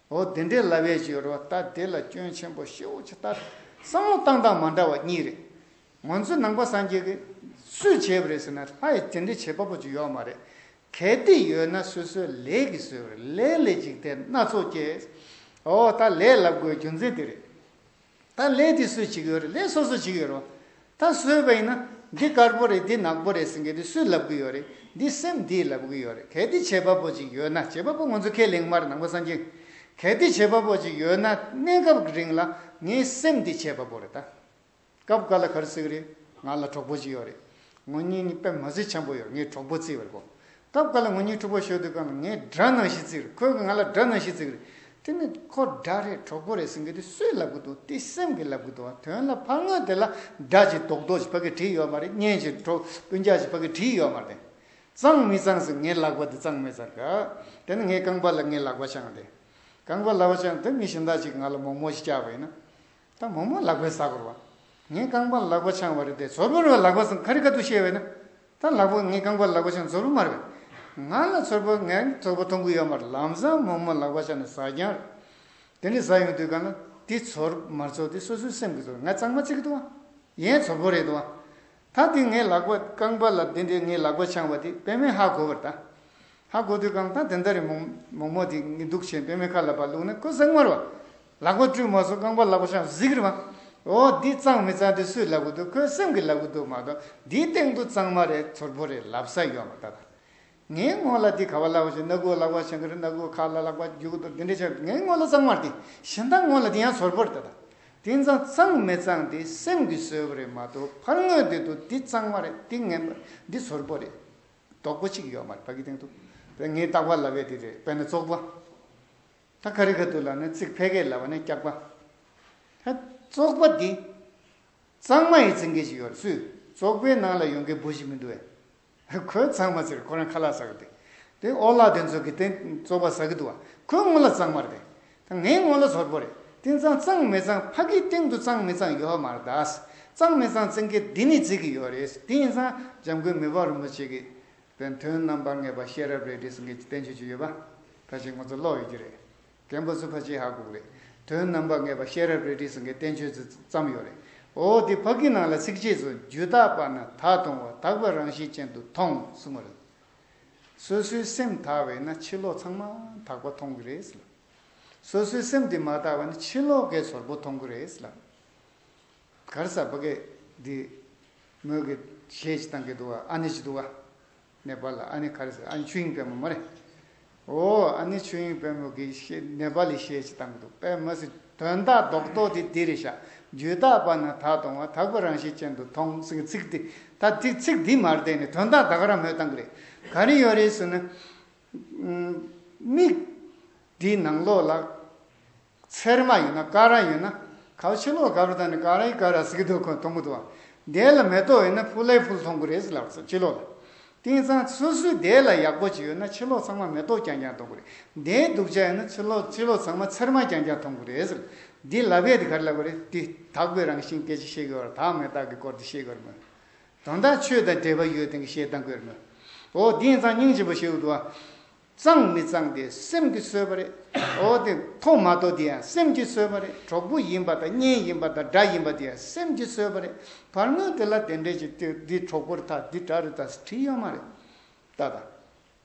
ཨོ་དེ་འདྲའི་ལབ་ཡས་ཅིག་ཡོད་རེད་བ། ད་དེ་ལ་སྐྱོན་ཆེན་པོ་ཞེ་པོ་ཅིག་ད་བསམ་བློ་བཏང་སྟངས་མ་འདྲ་བ་གཉིས་རེད། ང་ཚོ་ནང་པ་སངས་རྒྱས་ཀྱིས་སུས་བྱས་པ་རེད་ཟེར་ན་ལྷ་ཡི་དེ་འདྲའི་བྱེད་པ་པོ་ཅིག་ཡོད་མ་རེད། གལ་ཏེ་ཡོད་ན་སོ་སོའི་ལས་ཀྱིས་བཟོས་པ་རེད། ལས་ལས་འཇིག་རྟེན་སྣ་ཚོགས་སྐྱེ། ཨོ་ད་ལས་ལབ་དགོས་རྒྱུ་མཚན་དེ་རེད། ད་ལས་དེ་སུས་བྱེད་ཀྱི་ཡོད་རེད། ལས་སོ་སོ་བྱེད་ཀྱི་ཡོད་རེད་བ། ད་བཟོས་པ་ཡིན་ན་འདི་དཀར་པོ་རེད། འདི་ནག་པོ་རེད་ཟེར་མཁན་དེ་སུས་ལབ་ཀྱི་ཡོད་རེད། འདི་སེམས་འདིས་ལབ་ཀྱི་ཡོད་རེད། གལ་ཏེ་བྱེད་པ་པོ་ཅིག་ཡོད་ན། བྱེད་པ་པོ་ང་ཚོ་ཁས་ལེན་གྱི་མ་རེད་ནང་པ་སངས་རྒྱས། གལ་ཏེ་བྱེད་པ་པོ་ཅིག་ཡོད་ན་གནས་སྐབས་ཀྱི་རིང་ལ་ངའི་སེམས་འདི་བྱེད་པ་པོ་རེད་ད། སྐབས་འགའ་ལ་ག་རེ་ཟེར་གི་རེད། ང་ལ་གྲོགས་པོ་ཅིག་ཡོད་རེད། ང་གཉིས་གཉིས་དཔེ་མི་སྲིད་འཆམ་པོ་ཡོད། ངས་གྲོགས་པོ་བརྩི་བར་གོ། སྐབས་འགའ་ལ་ང་གཉིས་གྲོགས་པོ་ཤོར་དུས་སྒང་ལ་ངས་དགྲ་ནང་བཞིན་བརྩི་གི་རེད། ཁོས་ང་ལ་དགྲ་ནང་བཞིན་བརྩི་གི་རེད། དེ་ནི་ཁོ་དགྲ་རེད་གྲོགས་པོ་རེད་ཟེར་མཁན་དེ་སུས་ལབ་གི་འདུག་དེ་སེམས་ཀྱིས་ལབ་གི་འདུག་དོན་ལ་ཕར་ངོས་དེ་ལ་དགྲ་ཅིག་རྡོག་རྡོག་ཅིག་ཕ་གིར་བྲིས་ཡོད་མ་རེད། གཉེན་ཅིག་གྲོགས་སྤུན་ཀྱག་ཅིག་ཕ་གིར་བྲིས་ཡོད་མ་རེད། གཙང་མི་གཙང་ཟེར་ངའི་ལག་པ་དེ་གཙང་མི་གཙང་ག་དེ་ནི་ངའི་རྐང་པ་ལ་ངའི་ལག་པ་འཆང་དེ། རྐང་པ་ལག་པ་འཆང་དེ་མི་གཞན་དག་ཅིག་ང་ལ་མོག་མོག་ཞིག་བཀྱགས་པ་ཡིན་ན། ད་མོག་མོག་ལག་པས་ཟ་དགོས་རེད་བ། ངའི་རྐང་པ་ལག་པ་འཆང་བ་རེད་དེ་ཚོར་བ་རེད་བ། ལག་པ་ཟེར་ག་རེ་ག་དུས་བཤད་པ་ཡིན་ན། ད་ལག་པ་ངའི་རྐང་པ་ལག་པ་འཆང་ཚོར་བ་མ་རེད་བས། ང་ལ་ཚོར་བ་ངས་ཚོར་བ་མཐོང་གི་ཡོད་མ་རེད། ལམ་སང་མོག་མོག་ལག་པ་འཆང་ནས་ཟ་རྐྱང་རེད། དེ་འདྲ་ཟ་ཡོང་དུས་སྒང་ལ་དེ་ཚོར་མ་ཚོར་དེ་སོ་སོའི་སེམས་ཀྱིས་ཚོར། ང་གཙང་མ་བརྩི་གི་འདུག་བ། ཡང་ཚོར་པོ་རེད་འདུག་བ། ད་དེ་ངའི་ལག་པ་རྐང་པ་ལ་དེ་འདྲའི་ངའི་ལག་པ་འཆང་བ་དེ་དཔེ་མེད་ཧ་གོ་བ་རེད་ད། ཧ་གོ་དུས་སྒང་ད་དེ་འདྲ་རེད། མོག་མོག་མོག་དེ་ངས་འདུག་བྱས་དཔེ་མེད་ཁ་ལ་ཕར་བླུགས་ན་ཁོ་ཟ་གི་མ་རེད་བ། ལག་པ་བཀྲུས་མ་སོང་རྐང་པ་ལག་པ་འཆང་ཟིག་རེད་བ། འོ་འདི་གཙང་མི་གཙང་དེ་སུས་ལབ་གི་འདུག་ཁོའི་སེམས་ཀྱིས་ལབ་གི་འདུག་མ་གཏོགས་འདིའི་སྟེང་དུ་གཙང་མ་རེད་ཚོར་པོ་རེད་ལབ་ས་ཡོད་མ་རེད་ད། ད་ངའི་ངོ་ལ་འདི་ག་པར་ལབ་བཞིན་སྣ་ཁུག་ལག་པ་འཆང་གི་རེད། སྣ་ཁུག་ཁ་ལ་ལག་པ་རྒྱུག་གི་འདུག་འདི་འདྲ་བྱས་ངའི་ངོ་ལ་གཙང་མ་རེད་དེ། གཞན་དག་ངོ་ལ་དེ་ཡང་ཚོར་པོ་རེད་ད། ད་དེང་སང་གཙང་མི་གཙང་དེ་སེམས་ཀྱིས་བཟོས་པ་རེད་མ་གཏོགས་ཕར་ངོས་དེ་དུ་འདི་གཙང་མ་རེད། འདི་ངན་པ་འདི་ཚོར་པོ་རེད། རྡོག་པོ་གཅིག་ཡོད་མ་རེད་ཕ་གི་སྟེང་དུ། དཔེར་ངས་རྟག་པར་ལབ་ཡས་དེ་རེད། དཔེར་ན་བཙོག་པ། ད་ག་རེ་ག་དུས་ལབ་ན་ཚིག་ཕལ་སྐད་ལབ་པ་ནས་སྐྱག་པ། ད་བཙོག་པ་འདི་གཙང་མ་ཡིས་འཛིན་མཁན་ཞིག་ཡོད་རེད། སུས། བཙོག་པའི་ནང་ལ་ཡོང་མཁན་འབུ་ཞིག་མི་འདུག་གས། ཁོས་གཙང་མ་ཟེར། ཁོ་རང་ཁ་ལག་ཟ་གི་དེ། དེ་ཨོ་ལགས་དེ་ཚོ་གིས་དེ་བཙོག་པ་ཟ་གི་འདུག་བ། ཁོའི་ངོ་ལ་གཙང་མ་རེད་དེ། ད་ངའི་ངོ་ལ་ཚོར་པོ་རེད། དེང་སང་གཙང་མི་གཙང་ཕ་གིའི་སྟེང་དུ་གཙང་མི་གཙང་ཡོད་མ་རེད་ད། གཙང་མི་གཙང་བཙན་གྱིས་འདི་ནས་བརྩི་གི་ཡོད་རེད། དེ་ཡིན་ཙང་འཇམ་མགོན་མི་ཕམ་རིན་པོ་ཆེ་གིས། དོན་དོན་རྣམ་པར་ངེས་པ་ཤེས་རབ་རལ་གྲི་ཟེར་མཁན་གྱི་བསྟན་བཅོས་ཅིག་ཡོད་པ། ཕལ་ཆེར་ང་ཚོ་ཀློག་ཡོད་ཀྱི་རེད། རྒན་པ་ཚོ་ཕལ་ཆེར་ཧ་གོ་གི་རེད། དོན་རྣམ་པར་ངེས་པ་ཤེས་རབ་རལ་གྲི་ཟེར་མཁན་བསྟན་བཅོས་ཅིག་བརྩམས་ཡོད་རེད། འོ་དེ་ཕ་གི་ནང་ལ་ཚིགས་བཅད་ཚོ་རྒྱུད་དག་པ་ན་དག་མཐོང་བ། དག་པའི་རང་བཞིན་ཅན་དུ་མཐོང་གསུངས་པ་རེད། སོ་སོའི་སེམས་དག་པ་ཡིན་ན་ཕྱི་ལོགས་ཚང་མ་དག་པ་མཐོང་གི་རེད་ཟེར། སོ་སོའི་སེམས་དེ་མ་དག་པ་ཡིན་ན་ཕྱི་ལོགས་ཀྱི་ཚོར་པོ་མཐོང་གི་རེད་ཟེར། ག་རེ་ཟེར་ཕ་གི་འདི་མོས་གི་གཞས་ཅིག་བཏང་གི་འདུག་བ། ཨ་ནེ་ཅིག་འདུག་བ། ནེ་པ་ལ་ཨ་ནེ་ག་རེ་ཟེར། ཨ་ནེ་ཆོས་དབྱིངས་དཔལ་མོ་མ་རེད། འོ་ཨ་ནེ་ཆོས་དབྱིངས་དཔལ་མོ་གི་གཞས་ནེ་པ་ལི་གཞས་ཅིག་བཏང་གི་འདུག་དཔེ་མི་སྲིད་དོན་དག་རྡོག་རྡོག་དེ་འདི་རེད་ཤག་རྒྱུད་དག་པ་ན་དག་མཐོང་བ། དག་པའི་རང་བཞིན་ཅན་དུ་མཐོང་ཟེར་གི་ཚིག་འདི། ད་དེ་ཚིག་འདི་མ་རེད་དེ་ནི་དོན་དག་ད་ག་རང་མོས་བཏང་གི་རེད། ག་རེ་ཡོད་རེད་ཟེར་ན། མིག་འདིའི་ནང་ལོགས་ལ་ཚེར་མ་ཡོད་ན་ཀ་ར་ཡོད་ན། ག་ཕྱི་ལོགས་ག་རུ་བལྟས་ནས་ཀ་ར་ཡི་ཀ་ར་ཟེར་གི་འདུག་ཁོ་མཐོང་གི་འདུག་བ། འདི་ལ་མེ་ཏོག་ཡོད་ན་ཕུལ་ལའི་ཕུལ་མཐོང་གི་རེད་ཟེར་ལབ་སོང་ཕྱི་ལོགས་ལ། དེང་སང་སོ་སོའི་འདི་ལ་ཡག་པོ་ཅིག་ཡོད་ན་ཕྱི་ལོགས་ཚང་མ་མེ་ཏོག་རྐྱང་རྐྱང་མཐོང་གི་རེད། འདིའི་སྡུག་ཅག་ཡོད་ན་ཕྱི་ལོགས་ཕྱི་ལོགས་ཚང་མ་ཚེར་མ་རྐྱང་རྐྱང་མཐོང་གི་རེད་ཟེར། འདི་ལབ་ཡས་དེ་ག་རེ་ལབ་གི་རེད། འདི་དག་པའི་རང་བཞིན་སྐད་ཆ་བཤད་གི་ཡོད་རེད། དག་མི་དག་གི་སྐོར་དེ་བཤད་གི་ཡོད་རེད་མོད། དོན་དག་ཆོས་དང་འབྲེལ་བ་ཡོད་དེ་གི་བཤད་སྟངས་དགོས་རེད་མོད། འོ་དེ་ཡིན་ཙང་སྙིང་རྗེ་པོ་ཞེ་པོ་འདུག་ཨ། གཙང་མི་གཙང་དེ་སེམས་ཀྱིས་བཟོས་པ་རེད། འོ་དེ་མཐོང་མ་མཐོང་དེ་ཡང་སེམས་ཀྱིས་བཟོས་པ་རེད། གྲོགས་པོ་ཡིན་པ་དང་གཉེན་ཡིན་པ་དང་དགྲ་ཡིན་པ་དེ་ཡང་སེམས་ཀྱིས་བཟོས་པ་རེད། བར་ངོས་དེ་ལ་དེ་འདྲས་ཀྱི་དེ་འདི་གྲོགས་པོ་རེད་ད་འདི་དགྲ་རེད་ད་བྲིས་ཡོད་མ་རེད། ད་ད།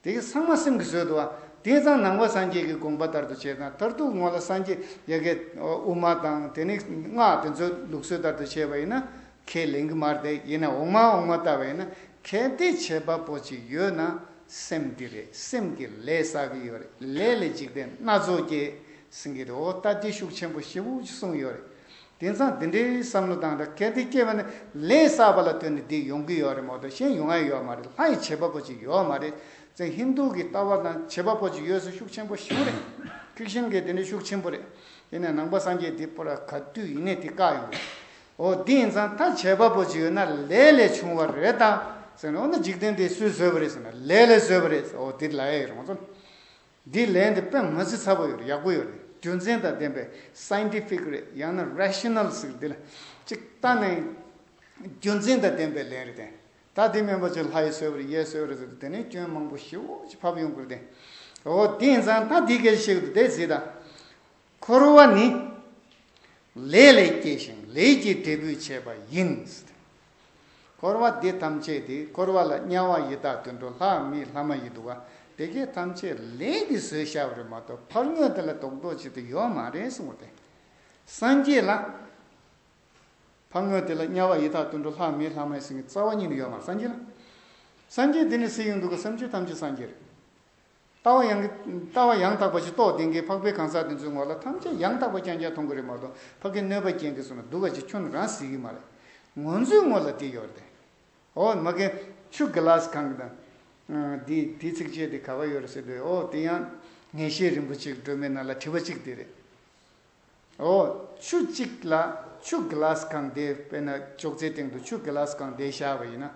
དེ་གི་ཚང་མ་སེམས་ཀྱིས་བཟོས་འདུག་བ། དེ་ཙང་ནང་པ་སངས་རྒྱས་ཀྱི་དགོངས་པ་ལྟར་དུ་བྱས་ན་མཐར་ཐུག་ངོ་ལ་སངས་རྒྱས་ཡ་གི་དབུ་མ་དང་དེ་ནི་སྔགས་དེ་ཚོའི་ལུགས་སྲོལ་ལྟར་དུ་བྱས་པ་ཡིན་ན་ཁས་ལེན་གྱི་མ་རེད་དེ། ཡིན་ན་འོག་མ་འོག་མ་ལྟ་བ་ཡིན་ན་གལ་ཏེ་བྱེད་པ་པོ་ཅིག་ཡོད་ན་སེམས་འདི་རེད། སེམས་ཀྱིས་ལས་བསགས་ཀྱི་ཡོད་རེད། ལས་ལས་འཇིག་རྟེན་སྣ་ཚོགས་སྐྱེ་ཟེར་གྱི་རེད། འོ་ད་འདི་ཤུགས་ཆེན་པོ་ཞེ་པོ་ཅིག་གསུངས་ཡོད་རེད། དེང་སང་དེ་འདྲའི་བསམ་བློ་བཏང་ད་གལ་ཏེ་སྐྱེས་པ་ནི་ལས་བསགས་པ་ལ་ལྟོས་ནས་འདི་ཡོང་གི་ཡོད་རེད་མ་གཏོགས་གཞན་ཡོང་ཡ་ཡོད་མ་རེད། ལྷ་ཡི་བྱེད་པ་པོ་ཅིག་ཡོད་མ་རེད་ཟེར། ཧིན་དུ་གི་ལྟ་བ་དང་བྱེད་པ་པོ་ཅིག་ཡོད་ཟེར་ཤུགས་ཆེན་པོ་ཞིག་རེད། ཀིར་ཤན་གྱི་དེ་འདྲའི་ཤུགས་ཆེན་པོ་རེད། ཡིན་ནའི་ནང་པ་སངས་རྒྱས་འདི་པོ་ར་ག་དུས་ཡིན་ནའི་དེ་བཀག་ཡོང་གི་རེད། འོ་དེ་ཡིན་ཙང་ད་བྱེད་པ་པོ་ཅིག་ཡོད་ན་ལས་ལས་བྱུང་བ་རེད་ད་ཟེར་ནས། འོ་ན་འཇིག་རྟེན་འདི་སུས་བཟོས་པ་རེད་ཟེར་ན་ལས་ལས་བཟོས་པ་རེད་ཟེར། འོ་དེ་ལབ་ཡ་ཡོད་རེད་ང་ཚོ། འདི་ལན་འདི་དཔེ་མི་སྲིད་ཚ་པོ་ཡོད་རེད། ཡག་པོ་ཡོད་རེད། རྒྱུ་མཚན་དང་ལྡན་པའི་སའིན་ཊི་ཕིག་རེད། ཡང་ན་རེ་ཤི་ནལ་ཟེར་འདི་ལ་ཅིག་ལྟ་ནས་རྒྱུ་མཚན་དང་ལྡན་པའི་ལན་རེད་དེ། ད་དེ་མིན་པ་ཅིག་ལྷ་ཡིས་གསོས་པ་རེད། ཡས་གསོས་པ་རེད་ཟེར་དུས་དེ་ནས་སྐྱོན་མང་པོ་ཞེ་པོ་ཅིག་ཕབ་ཡོང་གི་རེད་དེ། འོ་དེ་ཡིན་ཙང་ད་དེ་སྐད་ཆ་བཤད་གི་འདུག་དེ་གཟིགས་དང་། འཁོར་བ་ནི་ལས་ལས་སྐྱེས་ཤིང་ལས་ཀྱི་འབྲས་བུས་བྱས་པ་ཡིན། འཁོར་བ་འདི་ཐམས་ཅད་དེ། འཁོར་བ་ལ་དམྱལ་བ་ཡི་དྭགས་དུད་འགྲོ་ལྷ་མི་ལྷ་མ་ཡིན་འདུག་ག་དེ་གའི་ཐམས་ཅད་ལས་དེ་བཟོས་བཞག་པ་རེད་མ་གཏོགས་ཕར་ངོས་དེ་ལ་རྡོག་རྡོག་ཅིག་དེ་ཡོད་མ་རེད་གསུངས་པ་དེ། སངས་རྒྱས་ལ། ཕར་ངོས་དེ་ལ་དམྱལ་བ་ཡི་དྭགས་དུད་འགྲོ་ལྷ་མི་ལྷ་མ་ཡིན་ཟེར་མཁན་རྩ་བ་ཉིད་ནས་ཡོད་མ་རེད་སངས་རྒྱས་ལ། སངས་རྒྱས་འདི་ནི་གཟིགས་ཡོང་འདུག་ག་སེམས་ཅན་ཐམས་ཅད་སངས་རྒྱས་རེད། ལྟ་བ་ཡང་གི་ལྟ་བ་ཡང་དག་པ་ཞིག་རྟོགས་ལྡན་མཁན་འཕགས་པའི་གང་ཟག་དེ་ཚོའི་ངོ་ལ་ཐམས་ཅད་ཡང་དག་པ་རྐྱང་རྐྱང་མཐོང་གི་རེད་མ་གཏོགས་ཕ་གི་གནོད་པ་སྐྱེལ་མཁན་སོང་ན་སྡུག་ག་ཅིག་ཁྱོན་རང་གཟིགས་ཀྱི་མ་རེད། ང་ཚོའི་ངོ་ལ་དེ་ཡོད་རེད། འོ་མ་གི་ཆུ་གི་ལཱ་སི་གང་གི་དང་། འདི་འདི་ཚིགས་བཅད་དེ་ག་བ་ཡོད་རེད་ཟེར་དུས་འོ་དེ་ཡང་ངེས་ཤེས་རིན་པོ་ཆེའི་སྒྲོན་མེ་ནང་ལ་བྲིས་པ་གཅིག་དེ་རེད། འོ། ཆུ་གཅིག་ལ་ཆུ་གི་ལཱ་སི་གང་དེ་དཔེར་ན་ཅོག་ཙེའི་སྟེང་དུ་ཆུ་གི་ལཱ་སི་གང་དེ་བཞག་པ་ཡིན་ན།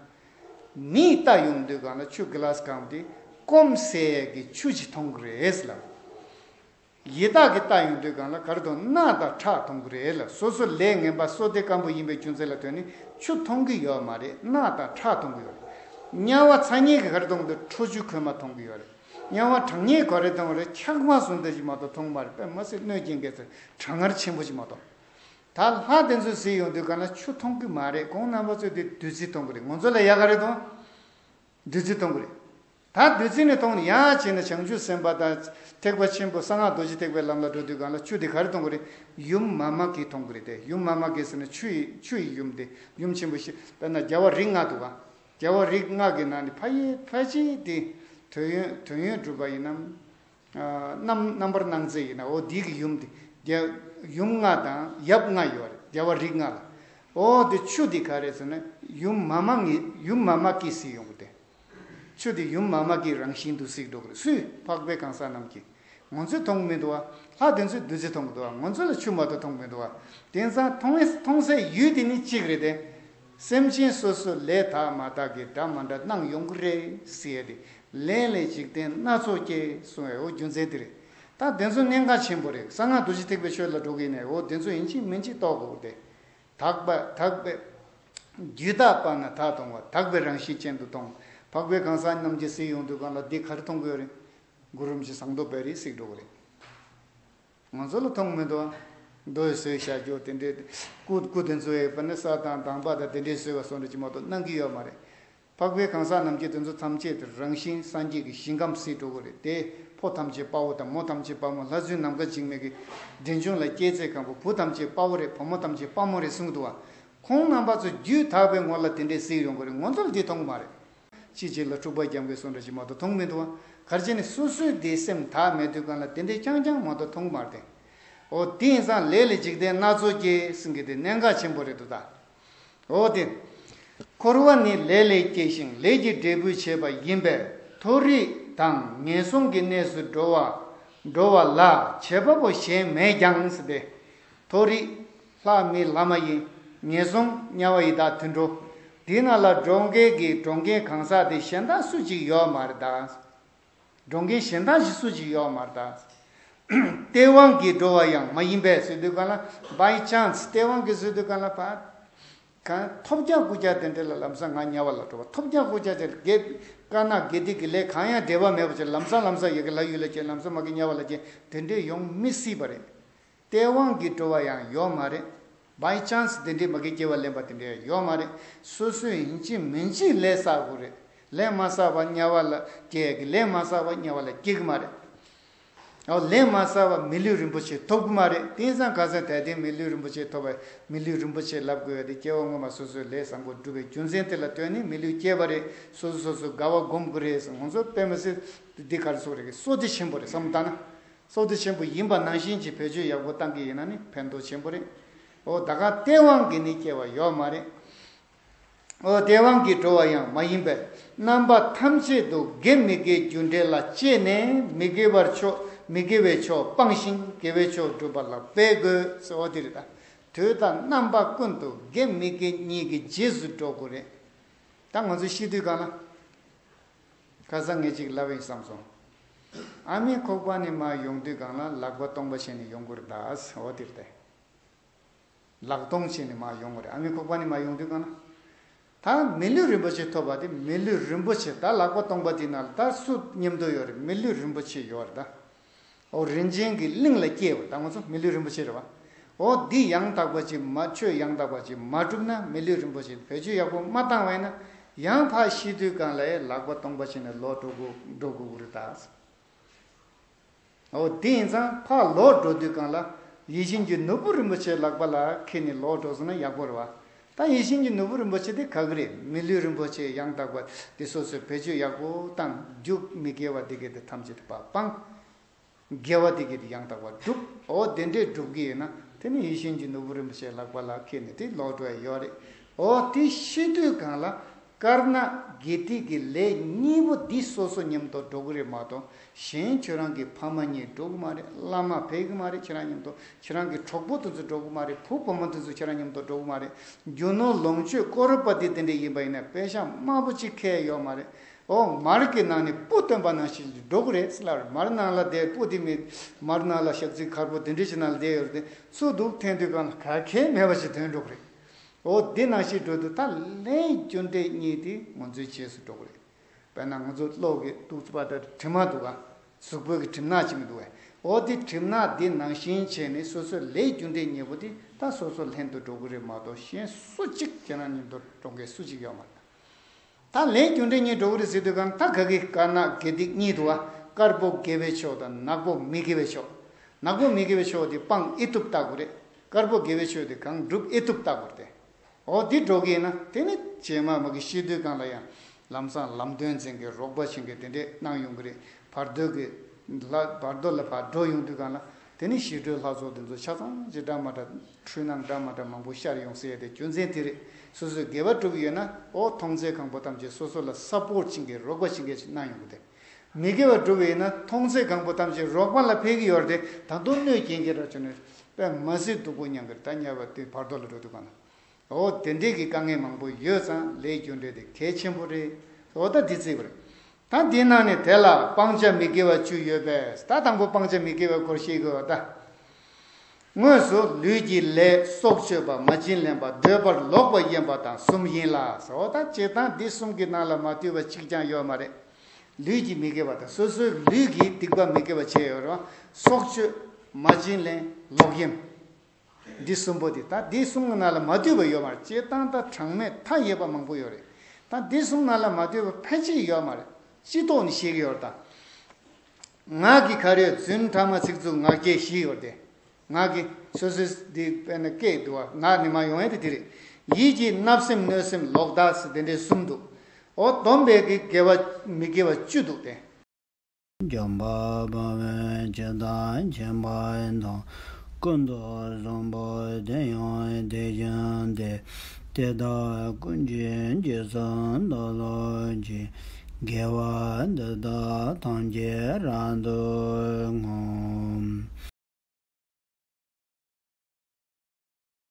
མིས་ལྟ་ཡོང་དུས་སྒང་ལ་ཆུ་གི་ལཱ་སི་གང་དེ་སྐོམ་སེལ་གྱི་ཆུ་ཅིག་མཐོང་གི་རེད་ལ། ཡི་དྭགས་ཀྱིས་ལྟ་ཡོང་དུས་སྒང་ལ་ག་རེ་མཐོང་སྣག་དང་ཁྲག་མཐོང་གི་རེད་ལ། སོ་སོ་ལས་ངན་པ་བསོད་བདེ་སྐམ་པོ་ཡིན་པའི་རྒྱུ་མཚན་ལ་ལྟོས་ནས་ཆུ་མཐོང་གི་ཡོད་མ་རེད། སྣག་དང་ཁྲག་མཐོང་གི་ཡོད་རེད། དམྱལ་བ་ཚ་དམྱལ་གྱིས་ག་རེ་མཐོང་འདུག་ཁྲོ་ཆུ་ཁོལ་མ་མཐོང་གི་ཡོད་རེད། དམྱལ་བ་གྲང་དམྱལ་ག་རེ་མཐོང་རེད། འཁྱག་མ་སོ་འདི་ཞིག་མ་གཏོགས་མཐོང་མ་རེད། དཔེ་མི་སྲིད་གནོད་སྐྱེལ་མཁན་ཚོ་གྲང་ངར་ཆེན་པོ་ཞིག་མ་གཏོགས། ད་ལྷ་དེ་ཚོས་གཟིགས་ཡོང་དུས་ག་ན་ཆུ་མཐོང་གི་མ་རེད། ཁོང་རྣམ་པ་ཚོས་དེ་བདུད་རྩི་མཐོང་གི་རེད། ང་ཚོ་ལ་ཡག་ག་རེད་དང་། བདུད་རྩི་མཐོང་གི་རེད། ད་བདུད་རྩི་ནས་མཐོང་ནས་ཡང་བྱས་ན་བྱང་ཆུབ་སེམས་དཔའ་དང་ཐེག་པ་ཆེན་པོ་གསང་སྔགས་རྡོ་རྗེ་ཐེག་པའི་ལམ་ལ་འགྲོ་དུས་ག་ལ་ཆུ་དེ་ག་རེ་མཐོང་གི་རེད། ཡུམ་མ་མ་གིས་མཐོང་གི་རེད་དེ། ཡུམ་མ་མ་གིས་ཟེར་ན་ཆུ་ཡི་ཆུ་ཡི་ཡུམ་དེ་ཡུམ་ཆེན་པོ་ཞིག་དཔེར་ན་རྒྱལ་བ་རིགས་ལྔ་འདུག་ག་རྒྱལ་བ་རིགས་ལྔ་གི་ནང་ནས་ཕ་ཡི་ཕ་ཅིག་དེ་དོན་ཡོད་དོན་ཡོད་གྲུབ་པ་ཡིན་ནམ། རྣམ་རྣམ་པར་སྣང་མཛད་ཡིན་ན་འོ་དེ་གི་ཡུམ་དེ་རྒྱལ་ཡུམ་ལྔ་དང་ཡབ་ལྔ་ཡོད་རེད། རྒྱལ་བ་རིགས་ལྔ་ལ། འོ་དེ་ཆུ་དེ་ག་རེ་ཟེར་ན་ཡུམ་མ་མ་ངི་ཡུམ་མ་མ་གིས་གཟིགས་ཡོང་གི་དེ། ཆུ་དེ་ཡུམ་མ་མ་གི་རང་བཞིན་དུ་གཟིགས་འགྲོ་གི་རེད། སུས། འཕགས་པའི་གང་ཟག་རྣམས་ཀྱིས། ང་ཚོས་མཐོང་གི་མི་འདུག་བ། ལྷ་དེ་ཚོས་བདུད་རྩི་མཐོང་གི་འདུག་བ། ང་ཚོ་ལ་ཆུ་མ་གཏོགས་མཐོང་གི་མི་འདུག་བ། དེང་སང་མཐོང་མཐོང་སའི་ཡུལ་དེ་ནི་གཅིག་རེད་དེ། སེམས་ཅན་སོ་སོ་ལས་དག་མ་དག་གི་འདྲ་མ་འདྲ་སྣང་ཡོང་གི་རེད་ཟེར་ཡ་དེ། ལས་ལས་འཇིག་རྟེན་སྣ་ཚོགས་སྐྱེ་གསུང་བའི་འོ་རྒྱུ་མཚན་དེ་རེད། ད་དེ་ཚོ་གནད་འགག་ཆེན་པོ་རེད། གསང་སྔགས་རྡོ་རྗེ་ཐེག་པའི་ཆོས་ལ་འགྲོ་གི་ཡིན་ནའི་འོ་དེ་ཚོ་ཡིན་གཅིག་མིན་གཅིག་རྟོགས་དགོས་ཏེ། དག་པ་དག་པའི། རྒྱུད་དག་པ་ན་དག་མཐོང་བ། དག་པའི་རང་བཞིན་ཅན་དུ་མཐོང་། འཕགས་པའི་གང་ཟག་རྣམས་ཀྱིས་གཟིགས་ཡོང་དུས་གང་ལ་འདི་ག་རེ་མཐོང་གི་ཡོད་རེད། གུ་རུ་རིན་པོ་ཆེ་ཟངས་མདོག་དཔལ་རིར་གཟིགས་འགྲོ་གི་རེད། ང་ཚོ་ལ་མཐོང་མི་འདུག་ཨ། མདོ་ཡི་བཟོས་བཞག་རྒྱུ་དེ་འདྲའི་སྐུ་སྐུ་དེ་ཚོ་ཡི་པ་ནི་ས་དང་དང་པ་དང་དེ་འདྲའི་བཟོས་པ་སོགས་འདྲ་ཅིག་མ་གཏོགས་སྣང་གི་ཡོད་མ་རེད། འཕགས་པའི་གང་ཟག་རྣམས་ཀྱིས་དེ་ཚོ་ཐམས་ཅད་དེ་རང་བཞིན་སངས་རྒྱས་ཀྱི་ཞིང་ཁམས་གཟིགས་འགྲོ་གི་རེད་དེ། ཕོ་ཐམས་ཅད་དཔའ་བོ་དང་མོ་ཐམས་ཅད་དཔའ་མོ། ལྷ་བཙུན་ནམ་མཁའ་འཇིགས་མེད་ཀྱིས་འབྲིང་ཆུང་ལ་སྐྱེས་ཚེ་གང་པོ་བུ་ཐམས་ཅད་དཔའ་བོ་རེད། བུ་མོ་ཐམས་ཅད་དཔའ་མོ་རེད་གསུངས་འདུག་བ། ཁོང་རྣམ་པ་ཚོ་རྒྱུད་དག་པའི་ངོ་ལ་དེ་འདྲས་གཟིགས་ཡོང་གི་རེད། ང་ཚོ་ལ་དེ་མཐོང་གི་མ་རེད། ཅི་བྱེད་ལ་འཁྲུག་པ་རྒྱབ་མཁན་སོགས་འདྲ་ཞིག་མ་གཏོགས་མཐོང་མི་འདུག་བ། ག་རེ་བྱས་ནས་སོ་སོའི་དེའི་སེམས་དག་མེད་དུས་གང་ལ་དེ་འདྲས་རྐྱང་རྐྱང་མ་གཏོགས་མཐོང་གི་མ་རེད་དེ། འོ་དེ་ཡིན་ཙང་ལས་ལས་འཇིག་རྟེན་སྣ་ཚོགས་སྐྱེ་ཟེར་མཁན་དེ་གནད་འགག་ཆེན་པོ་རེད་འདུག་ད། འོ་དེ། འཁོར་བ་ནི་ལས་ལས་སྐྱེས་ཤིང་ལས་ཀྱི་འབྲས་བུས་བྱས་པ་ཡིན་པས་མཐོ་རིས་དང་ངན་སོང་གི་གནས་སུ་འགྲོ་བ་འགྲོ་བ་ལ་བྱེད་པ་པོ་གཞན་མེད་ཀྱང་ཟེར་ཏེ། མཐོ་རིས། ལྷ་མི་ལྷ་མ་ཡིན། ངན་སོང་། དམྱལ་བ་ཡི་དྭགས་དུད་འགྲོ། དེ་ནང་ལ་འགྲོ་མཁན་གྱི་འགྲོ་མཁན་གང་ཟག་དེ་གཞན་དག་སུ་གཅིག་ཡོད་མ་རེད་ད། འགྲོ་མཁན་གཞན་དག་ཞིག་སུ་གཅིག་ཡོད་མ་རེད་ད། སྟེས་དབང་གིས་འགྲོ་བ་ཡང་མ་ཡིན་པས་ཟེར་དུས་གང་ལ་by chance སྟེས་དབང་གིས་ཟེར་དུས་གང་ལ་ཕ། གང་ཐོབ་རྒྱག་རྐུ་རྒྱག་དེ་འདྲ་ལ་ལམ་སང་ང་དམྱལ་བ་ལ་འགྲོ་བ། ཐོབ་རྒྱག་རྐུ་རྒྱག་དེ་དགེ་དཀར་ནག་དགེ་སྡིག་གི་ལས་གང་ཡང་འབྲེལ་བ་མེད་པ་ཅིག་ལམ་སང་ལམ་སང་ཡ་གི་ལྷ་ཡུལ་ལ་སྐྱེ། ལམ་སང་མ་གི་དམྱལ་བ་ལ་སྐྱེ། དེ་འདྲས་ཡོང་མི་སྲིད་པ་རེད། སྟེས་དབང་གིས་འགྲོ་བ་ཡང་ཡོད་མ་རེད། by chance དེ་འདྲས་མ་གི་སྐྱེ་བ་ལེན་པ་དེ་འདྲས་ཡོད་མ་རེད། སོ་སོས་ཡིན་གཅིག་མིན་གཅིག་ལས་བསགས་དགོས་རེད། ལས་མ་བསགས་པ་དམྱལ་བ་ལ་སྐྱེ་གི། ལས་མ་བསགས་པ་དམྱལ་བ་ལ་སྐྱེ་གི་མ་རེད། འོ་ལས་མ་བསགས་པ་མི་ལུས་རིན་པོ་ཆེ་ཐོབ་གི་མ་རེད། དེང་སང་ཁ་སང་དད་ལྡན་མི་ལུས་རིན་པོ་ཆེ་ཐོབ་པ། མི་ལུས་རིན་པོ་ཆེ་ལབ་དགོས་ཡ་དེ་སྐྱེ་བ་སྔོན་མ་སོ་སོའི་ལས་བཟང་པོ་བསྒྲུབས་པའི་རྒྱུ་མཚན་དེ་ལ་ལྟོས་ནས་མི་ལུས་སྐྱེས་པ་རེད། སོ་སོ་སོ་སོ་དགའ་བ་སྒོམ་དགོས་རེད། ང་ཚོ་དཔེ་མི་སྲིད་འདི་ག་རེ་ཟེར་དགོས་རེད། བསོད་བདེ་ཆེན་པོ་རེད་བསམ་བློ་བཏང་ན། བསོད་བདེ་ཆེན་པོ་ཡིན་པ་ནང་བཞིན་གྱི་བེད་སྤྱོད་ཡག་པོ་བཏང་གི་ཡིན་ན་ནི་ཕན་ཐོགས་ཆེན་པོ་རེད། འོ་ད་ག་སྟེས་དབང་གིས་ནི་སྐྱེ་བ་ཡོད་མ་རེད། འོ་སྟེས་དབང་གིས་འགྲོ་བ་ཡང་མ་ཡིན་པས། རྣམ་པ་ཐམས་ཅད་དུ་དགེ་མི་དགེའི་རྒྱུ་འབྲས་ལ་སྤྱད་ནས་མི་དགེ་བར་ཕྱོགས། མི་དགེ་བའི་ཕྱོགས་སྤངས་ཤིང་དགེ་བའི་ཕྱོགས་སྒྲུབ་པ་ལ་འབད་དགོས་ཟེར། འོ་དེ་རེད་ད། དུས་དང་རྣམ་པ་ཀུན་ཏུ་དགེ་མི་དགེ་གཉིས་ཀྱི་རྗེས་སུ་འགྲོ་དགོས་རེད། ད་ང་ཚོ་ཤི་དུས་གང་ལ། ཁ་སང་ངས་ཅིག་ལབ་ཡིན་བསམ་སོང་། ཨ་མའི་ཁོག་པ་ནས་མར་ཡོང་དུས་སྒང་ལ་ལག་པ་སྟོང་པ་བྱས་ནས་ཡོང་དགོས་རེད་ད། འོ་དེ་རེད་དེ། ལག་སྟོང་བྱས་ནས་མར་ཡོང་དགོས་རེད། ཨ་མའི་ཁོག་པ་ནས་མར་ཡོང་དུས་སྒང་ལ། ད་མི་ལུས་རིན་པོ་ཆེ་ཐོབ་པ་དེ་མི་ལུས་རིན་པོ་ཆེ། ད་ལག་པ་སྟོང་པ་དེ་ནང་ལ་ད་སུ་མཉམ་དུ་ཡོད་རེད། མི་ལུས་རིན་པོ་ཆེ་ཡོད་རེད་ད། འོ་རིན་ཆེན་གྱི་གླིང་ལ་སྐྱེས་པ་ད་ང་ཚོ་མི་ལུས་རིན་པོ་ཆེ་རེད་བ། འོ་འདི་ཡང་དག་པ་ཅིག་མ་ཆོས་ཡང་དག་པ་ཅིག་མ་བསྒྲུབས་ན་མི་ལུས་རིན་པོ་ཆེ་བེད་སྤྱོད་ཡག་པོ་མ་བཏང་བས་ན་ཡང་ཕར་ཤི་དུས་སྒང་ལ་ཡང་ལག་པ་སྟོང་པ་བྱས་ནས་ལོག་འགྲོ་དགོས་འགྲོ་དགོས་ཀྱི་རེད་ད། འོ་དེ་ཡིན་ཙང་ཕར་ལོག་འགྲོ་དུས་སྒང་ལ་ཡིད་བཞིན་གྱི་ནོར་བུ་རིན་པོ་ཆེ་ལག་པ་ལ་འཁྱེར་ནས་ལོག་འགྲོ་སོང་ན་ཡག་པོ་རེད་བ། ད་ཡིད་བཞིན་གྱི་ནོར་བུ་རིན་པོ་ཆེ་དེ་ག་གི་རེད། མི་ལུས་རིན་པོ་ཆེ་ཡང་དག་པ་དེ་སོ་སོས་བེད་སྤྱོད་ཡག་པོ་བཏང་། རྒྱུ་མི་དགེ་བ་དེ་གས་དེ་ཐམས་ཅད་པ་སྤང་། དགེ་བ་དེ་གས་དེ་ཡང་དག་པ་སྒྲུབ། འོ་དེ་འདྲས་སྒྲུབ་ཀྱི་ཡོད་ན་དེ་ནི་ཡིད་བཞིན་གྱི་ནོར་བུ་རིན་པོ་ཆེ་ལག་པ་ལ་འཁྱེར་ནས་དེ་ལོག་འགྲོ་ཡ་ཡོད་རེད། འོ་དེ་ཤི་དུས་སྒང་ལ་དཀར་ནག་དགེ་སྡིག་གི་ལས་གཉིས་པོ་འདི་སོ་སོ་མཉམ་དུ་འགྲོ་གི་རེད་མ་གཏོགས་གཞན་ཁྱོད་རང་གི་ཕ་མ་གཉིས་འགྲོ་གི་མ་རེད། བླ་མ་ཕེབས་གི་མ་རེད། ཁྱེད་རང་མཉམ་དུ་ཁྱེད་རང་གི་གྲོགས་པོ་དེ་ཚོ་འགྲོ་གི་མ་རེད། བུ་བུ་མོ་དེ་ཚོ་ཁྱེད་རང་མཉམ་དུ་འགྲོ་གི་མ་རེད། རྒྱུ་ནོར་ལོངས་སྤྱོད་ཀོ་རོ་པ་ཏི་དེ་འདྲས་ཡིན་པ་ཡིན་ན་པེ་ཤག་དམའ་པོ་གཅིག་ཁེལ་ཡོད་མ་རེད། འོ་མར་གྱི་ནང་ནས་སྤུ་བཏོན་པ་ནང་བཞིན་འགྲོ་གི་རེད་ཟེར་ལབ་རེད། མར་ནང་ལ་བསྡད། སྤུ་དེ་མི་མར་ནང་ལ་ཞག་ཚི་དཀར་པོ་དེ་འདྲས་ཅིག་ནང་ལ་བསྡད་ཡོད་རེད་དེ། ཚུར་འདུག་འཐེན་དུས་སྒང་ལ་ག་གེ་མེད་པ་ཞིག་ཐོན་འགྲོ་གི་རེད། འོ་དེ་ནང་བཞིན་འགྲོ་དུས་ད་ལན་རྒྱུ་འབྲས་གཉིས་དེ་ང་ཚོའི་རྗེས་སུ་འགྲོ་གི་རེད། དཔེར་ན་ང་ཚོ་གློག་གི་གཏུག་པ་དང་དྲི་མ་འདུག་ག་གཟུགས་པོའི་གི་གྲིབ་ནག་ཅིག་མི་འདུག་གས། འོ་དེ་གྲིབ་ནག་དེ་ནང་བཞིན་བྱས་ནས་སོ་སོའི་ལས་རྒྱུ་འབྲས་གཉིས་པོ་དེ་ད་སོ་སོ་ལྷན་དུ་འགྲོ་གི་རེད་མ་གཏོགས་གཞན་སུ་གཅིག་ཁྱེད་རང་མཉམ་དུ་འགྲོ་མཁན་སུ་གཅིག་ཡོད་མ་རེད། ད་ལས་རྒྱུ་འབྲས་གཉིས་འགྲོ་གི་རེད་ཟེར་དུས་སྒང་ད་ག་གི་དཀར་ནག་དགེ་སྡིག་གཉིས་འདུག་ག་དཀར་པོ་དགེ་བའི་ཕྱོགས་དང་ནག་པོ་མི་དགེ་བའི་ཕྱོགས། ནག་པོ་མི་དགེ་བའི་ཕྱོགས་དེ་སྤང་ཨེ་ཐུབ་ལྟ་དགོས་རེད། དཀར་པོ་དགེ་བའི་ཕྱོགས་དེ་གང་སྒྲུབ་ཨེ་ཐུབ་ལྟ་དགོས་རེད་དེ། འོ་འདི་འགྲོ་གི་ཡིན་ན་དེ་ནི་རྗེས་མ་མ་གི་ཤི་དུས་སྒང་ལ་ཡང་ལམ་སང་ལམ་སྟོན་མཛད་མཁན་རོགས་པ་བྱེད་མཁན་དེ་འདྲས་གནང་ཡོང་གི་རེད། བར་དོ་གི་ལྷ་བར་དོ་ལ་ཕར་འགྲོ་ཡོང་དུས་སྒང་ལ་དེ་ནི་ཞི་ཁྲོའི་ལྷ་ཚོགས་དེ་ཚོ་ཆ་ཚང་ཅིག་འདྲ་མ་འདྲ་འཁྲུལ་སྣང་འདྲ་མ་འདྲ་མང་པོ་ཤར་ཡོང་ཟེར་ཡ་དེ་རྒྱུ་མཚན་དེ་རེད། སོ་སོས་དགེ་བ་བསྒྲུབས་ཡོད་ན་འོ་མཐོང་ཚད་གང་པོ་ཐམས་ཅད་སོ་སོ་ལ་སཔོར་ཊི་བྱེད་མཁན་རོགས་པ་བྱེད་མཁན་ཞིག་གནང་ཡོང་གི་དེ། མི་དགེ་བ་བསྒྲུབས་ཡོད་ན་མཐོང་ཚད་གང་པོ་ཐམས་ཅད་རོགས་པ་ལ་ཕེབས་ཀྱི་ཡོད་རེད་དེ། ད་དུང་གནོད་སྐྱེལ་མཁན་ར་བྱུང་ནས་དཔེ་མ་སྲིད་སྡུག་པོ་མྱངས་གི་རེད། ད་ཉེ་བ་དེ་བར་དོ་ལ་འགྲོ་དུས་སྒང་ལ། འོ་དེ་འདྲས་ཀྱི་དཀའ་ངལ་མང་པོ་ཡོད་ཙང་ལས་རྒྱུ་འབྲས་དེ་གལ་ཆེན་པོ་རེད། འོ་ད་འདི་བརྩིས་པ་རེད། ད་འདི་ནང་ནས་དེ་ལ་སྤང་བྱ་མི་དགེ་བ་བཅུ་ཡོད་པས། ད་དང་པོ་སྤང་བྱ་མི་དགེ་བའི་སྐོར་ཤེས་དགོས་པ་ད། དངོས་སུ་ལུས་ཀྱི་ལས་སྲོག་གཅོད་པ། མ་བྱིན་ལེན་པ། འདོད་པར་ལོག་པ་གཡེམ་པ་དང་གསུམ་ཡིན་ལ། འོ་ད་སྤྱིར་བཏང་འདི་གསུམ་གྱི་ནང་ལ་མ་ཐུབ་པ་གཅིག་ཀྱང་ཡོད་མ་རེད། ལུས་ཀྱི་མི་དགེ་བ་དང་སོ་སོའི་ལུས་ཀྱི་སྡིག་པ་མི་དགེ་བ་བྱས་ཡོད་རེད་བ། སྲོག་གཅོད། མ་བྱིན་ལེན། ལོག་གཡེམ། འདི་གསུམ་པོ་འདི་ད་འདི་གསུམ་གྱི་ནང་ལ་མ་འདུས་པ་ཡོད་མ་རེད། སྤྱིར་བཏང་ད་གྲངས་མེད་མཐའ་ཡས་པ་མང་པོ་ཡོད་རེད། ད་འདི་གསུམ་ནང་ལ་མ་འདུས་པ་ཕལ་ཆེར་ཡོད་མ་རེད། སྤྱི་ལྡོག་ནས་བཤད་ཀྱི་ཡོད་རེད་ད། ངག་གི་ག་རེ་རྫུན་ཕྲ་མ་ཚིག་རྩུབ་ངག་འཁྱལ་བཞི་ཡོད་རེད་དེ། ངག་གི་སོ་སོའི་འདི་དཔེར་ན་སྐད་འདུག་བ། ངག་ནས་མར་ཡོང་ཡས་དེ་འདི་རེད། ཡིད་ཀྱི་བརྣབ་སེམས་གནོད་སེམས་ལོག་ལྟ་ཟེར་དེ་འདྲའི་གསུམ་འདུག་འོ་སྡོམ་པའི་གི་དགེ་བ་མི་དགེ་བ་བཅུ་འདུག་སྟེ། འཇམ་དཔལ་དཔའ་བོས་ཇི་ལྟར་མཁྱེན་པ་དང་། ཀུན་ཏུ་བཟང་པོ་དེ་ཡང་དེ་བཞིན་ཏེ། དེ་དག་ཀུན་གྱི་རྗེས་སུ་བདག་སློབ་ཅིང་། དགེ་བ་འདི་དག་ཐམས་ཅད་རབ་ཏུ་བསྔོ།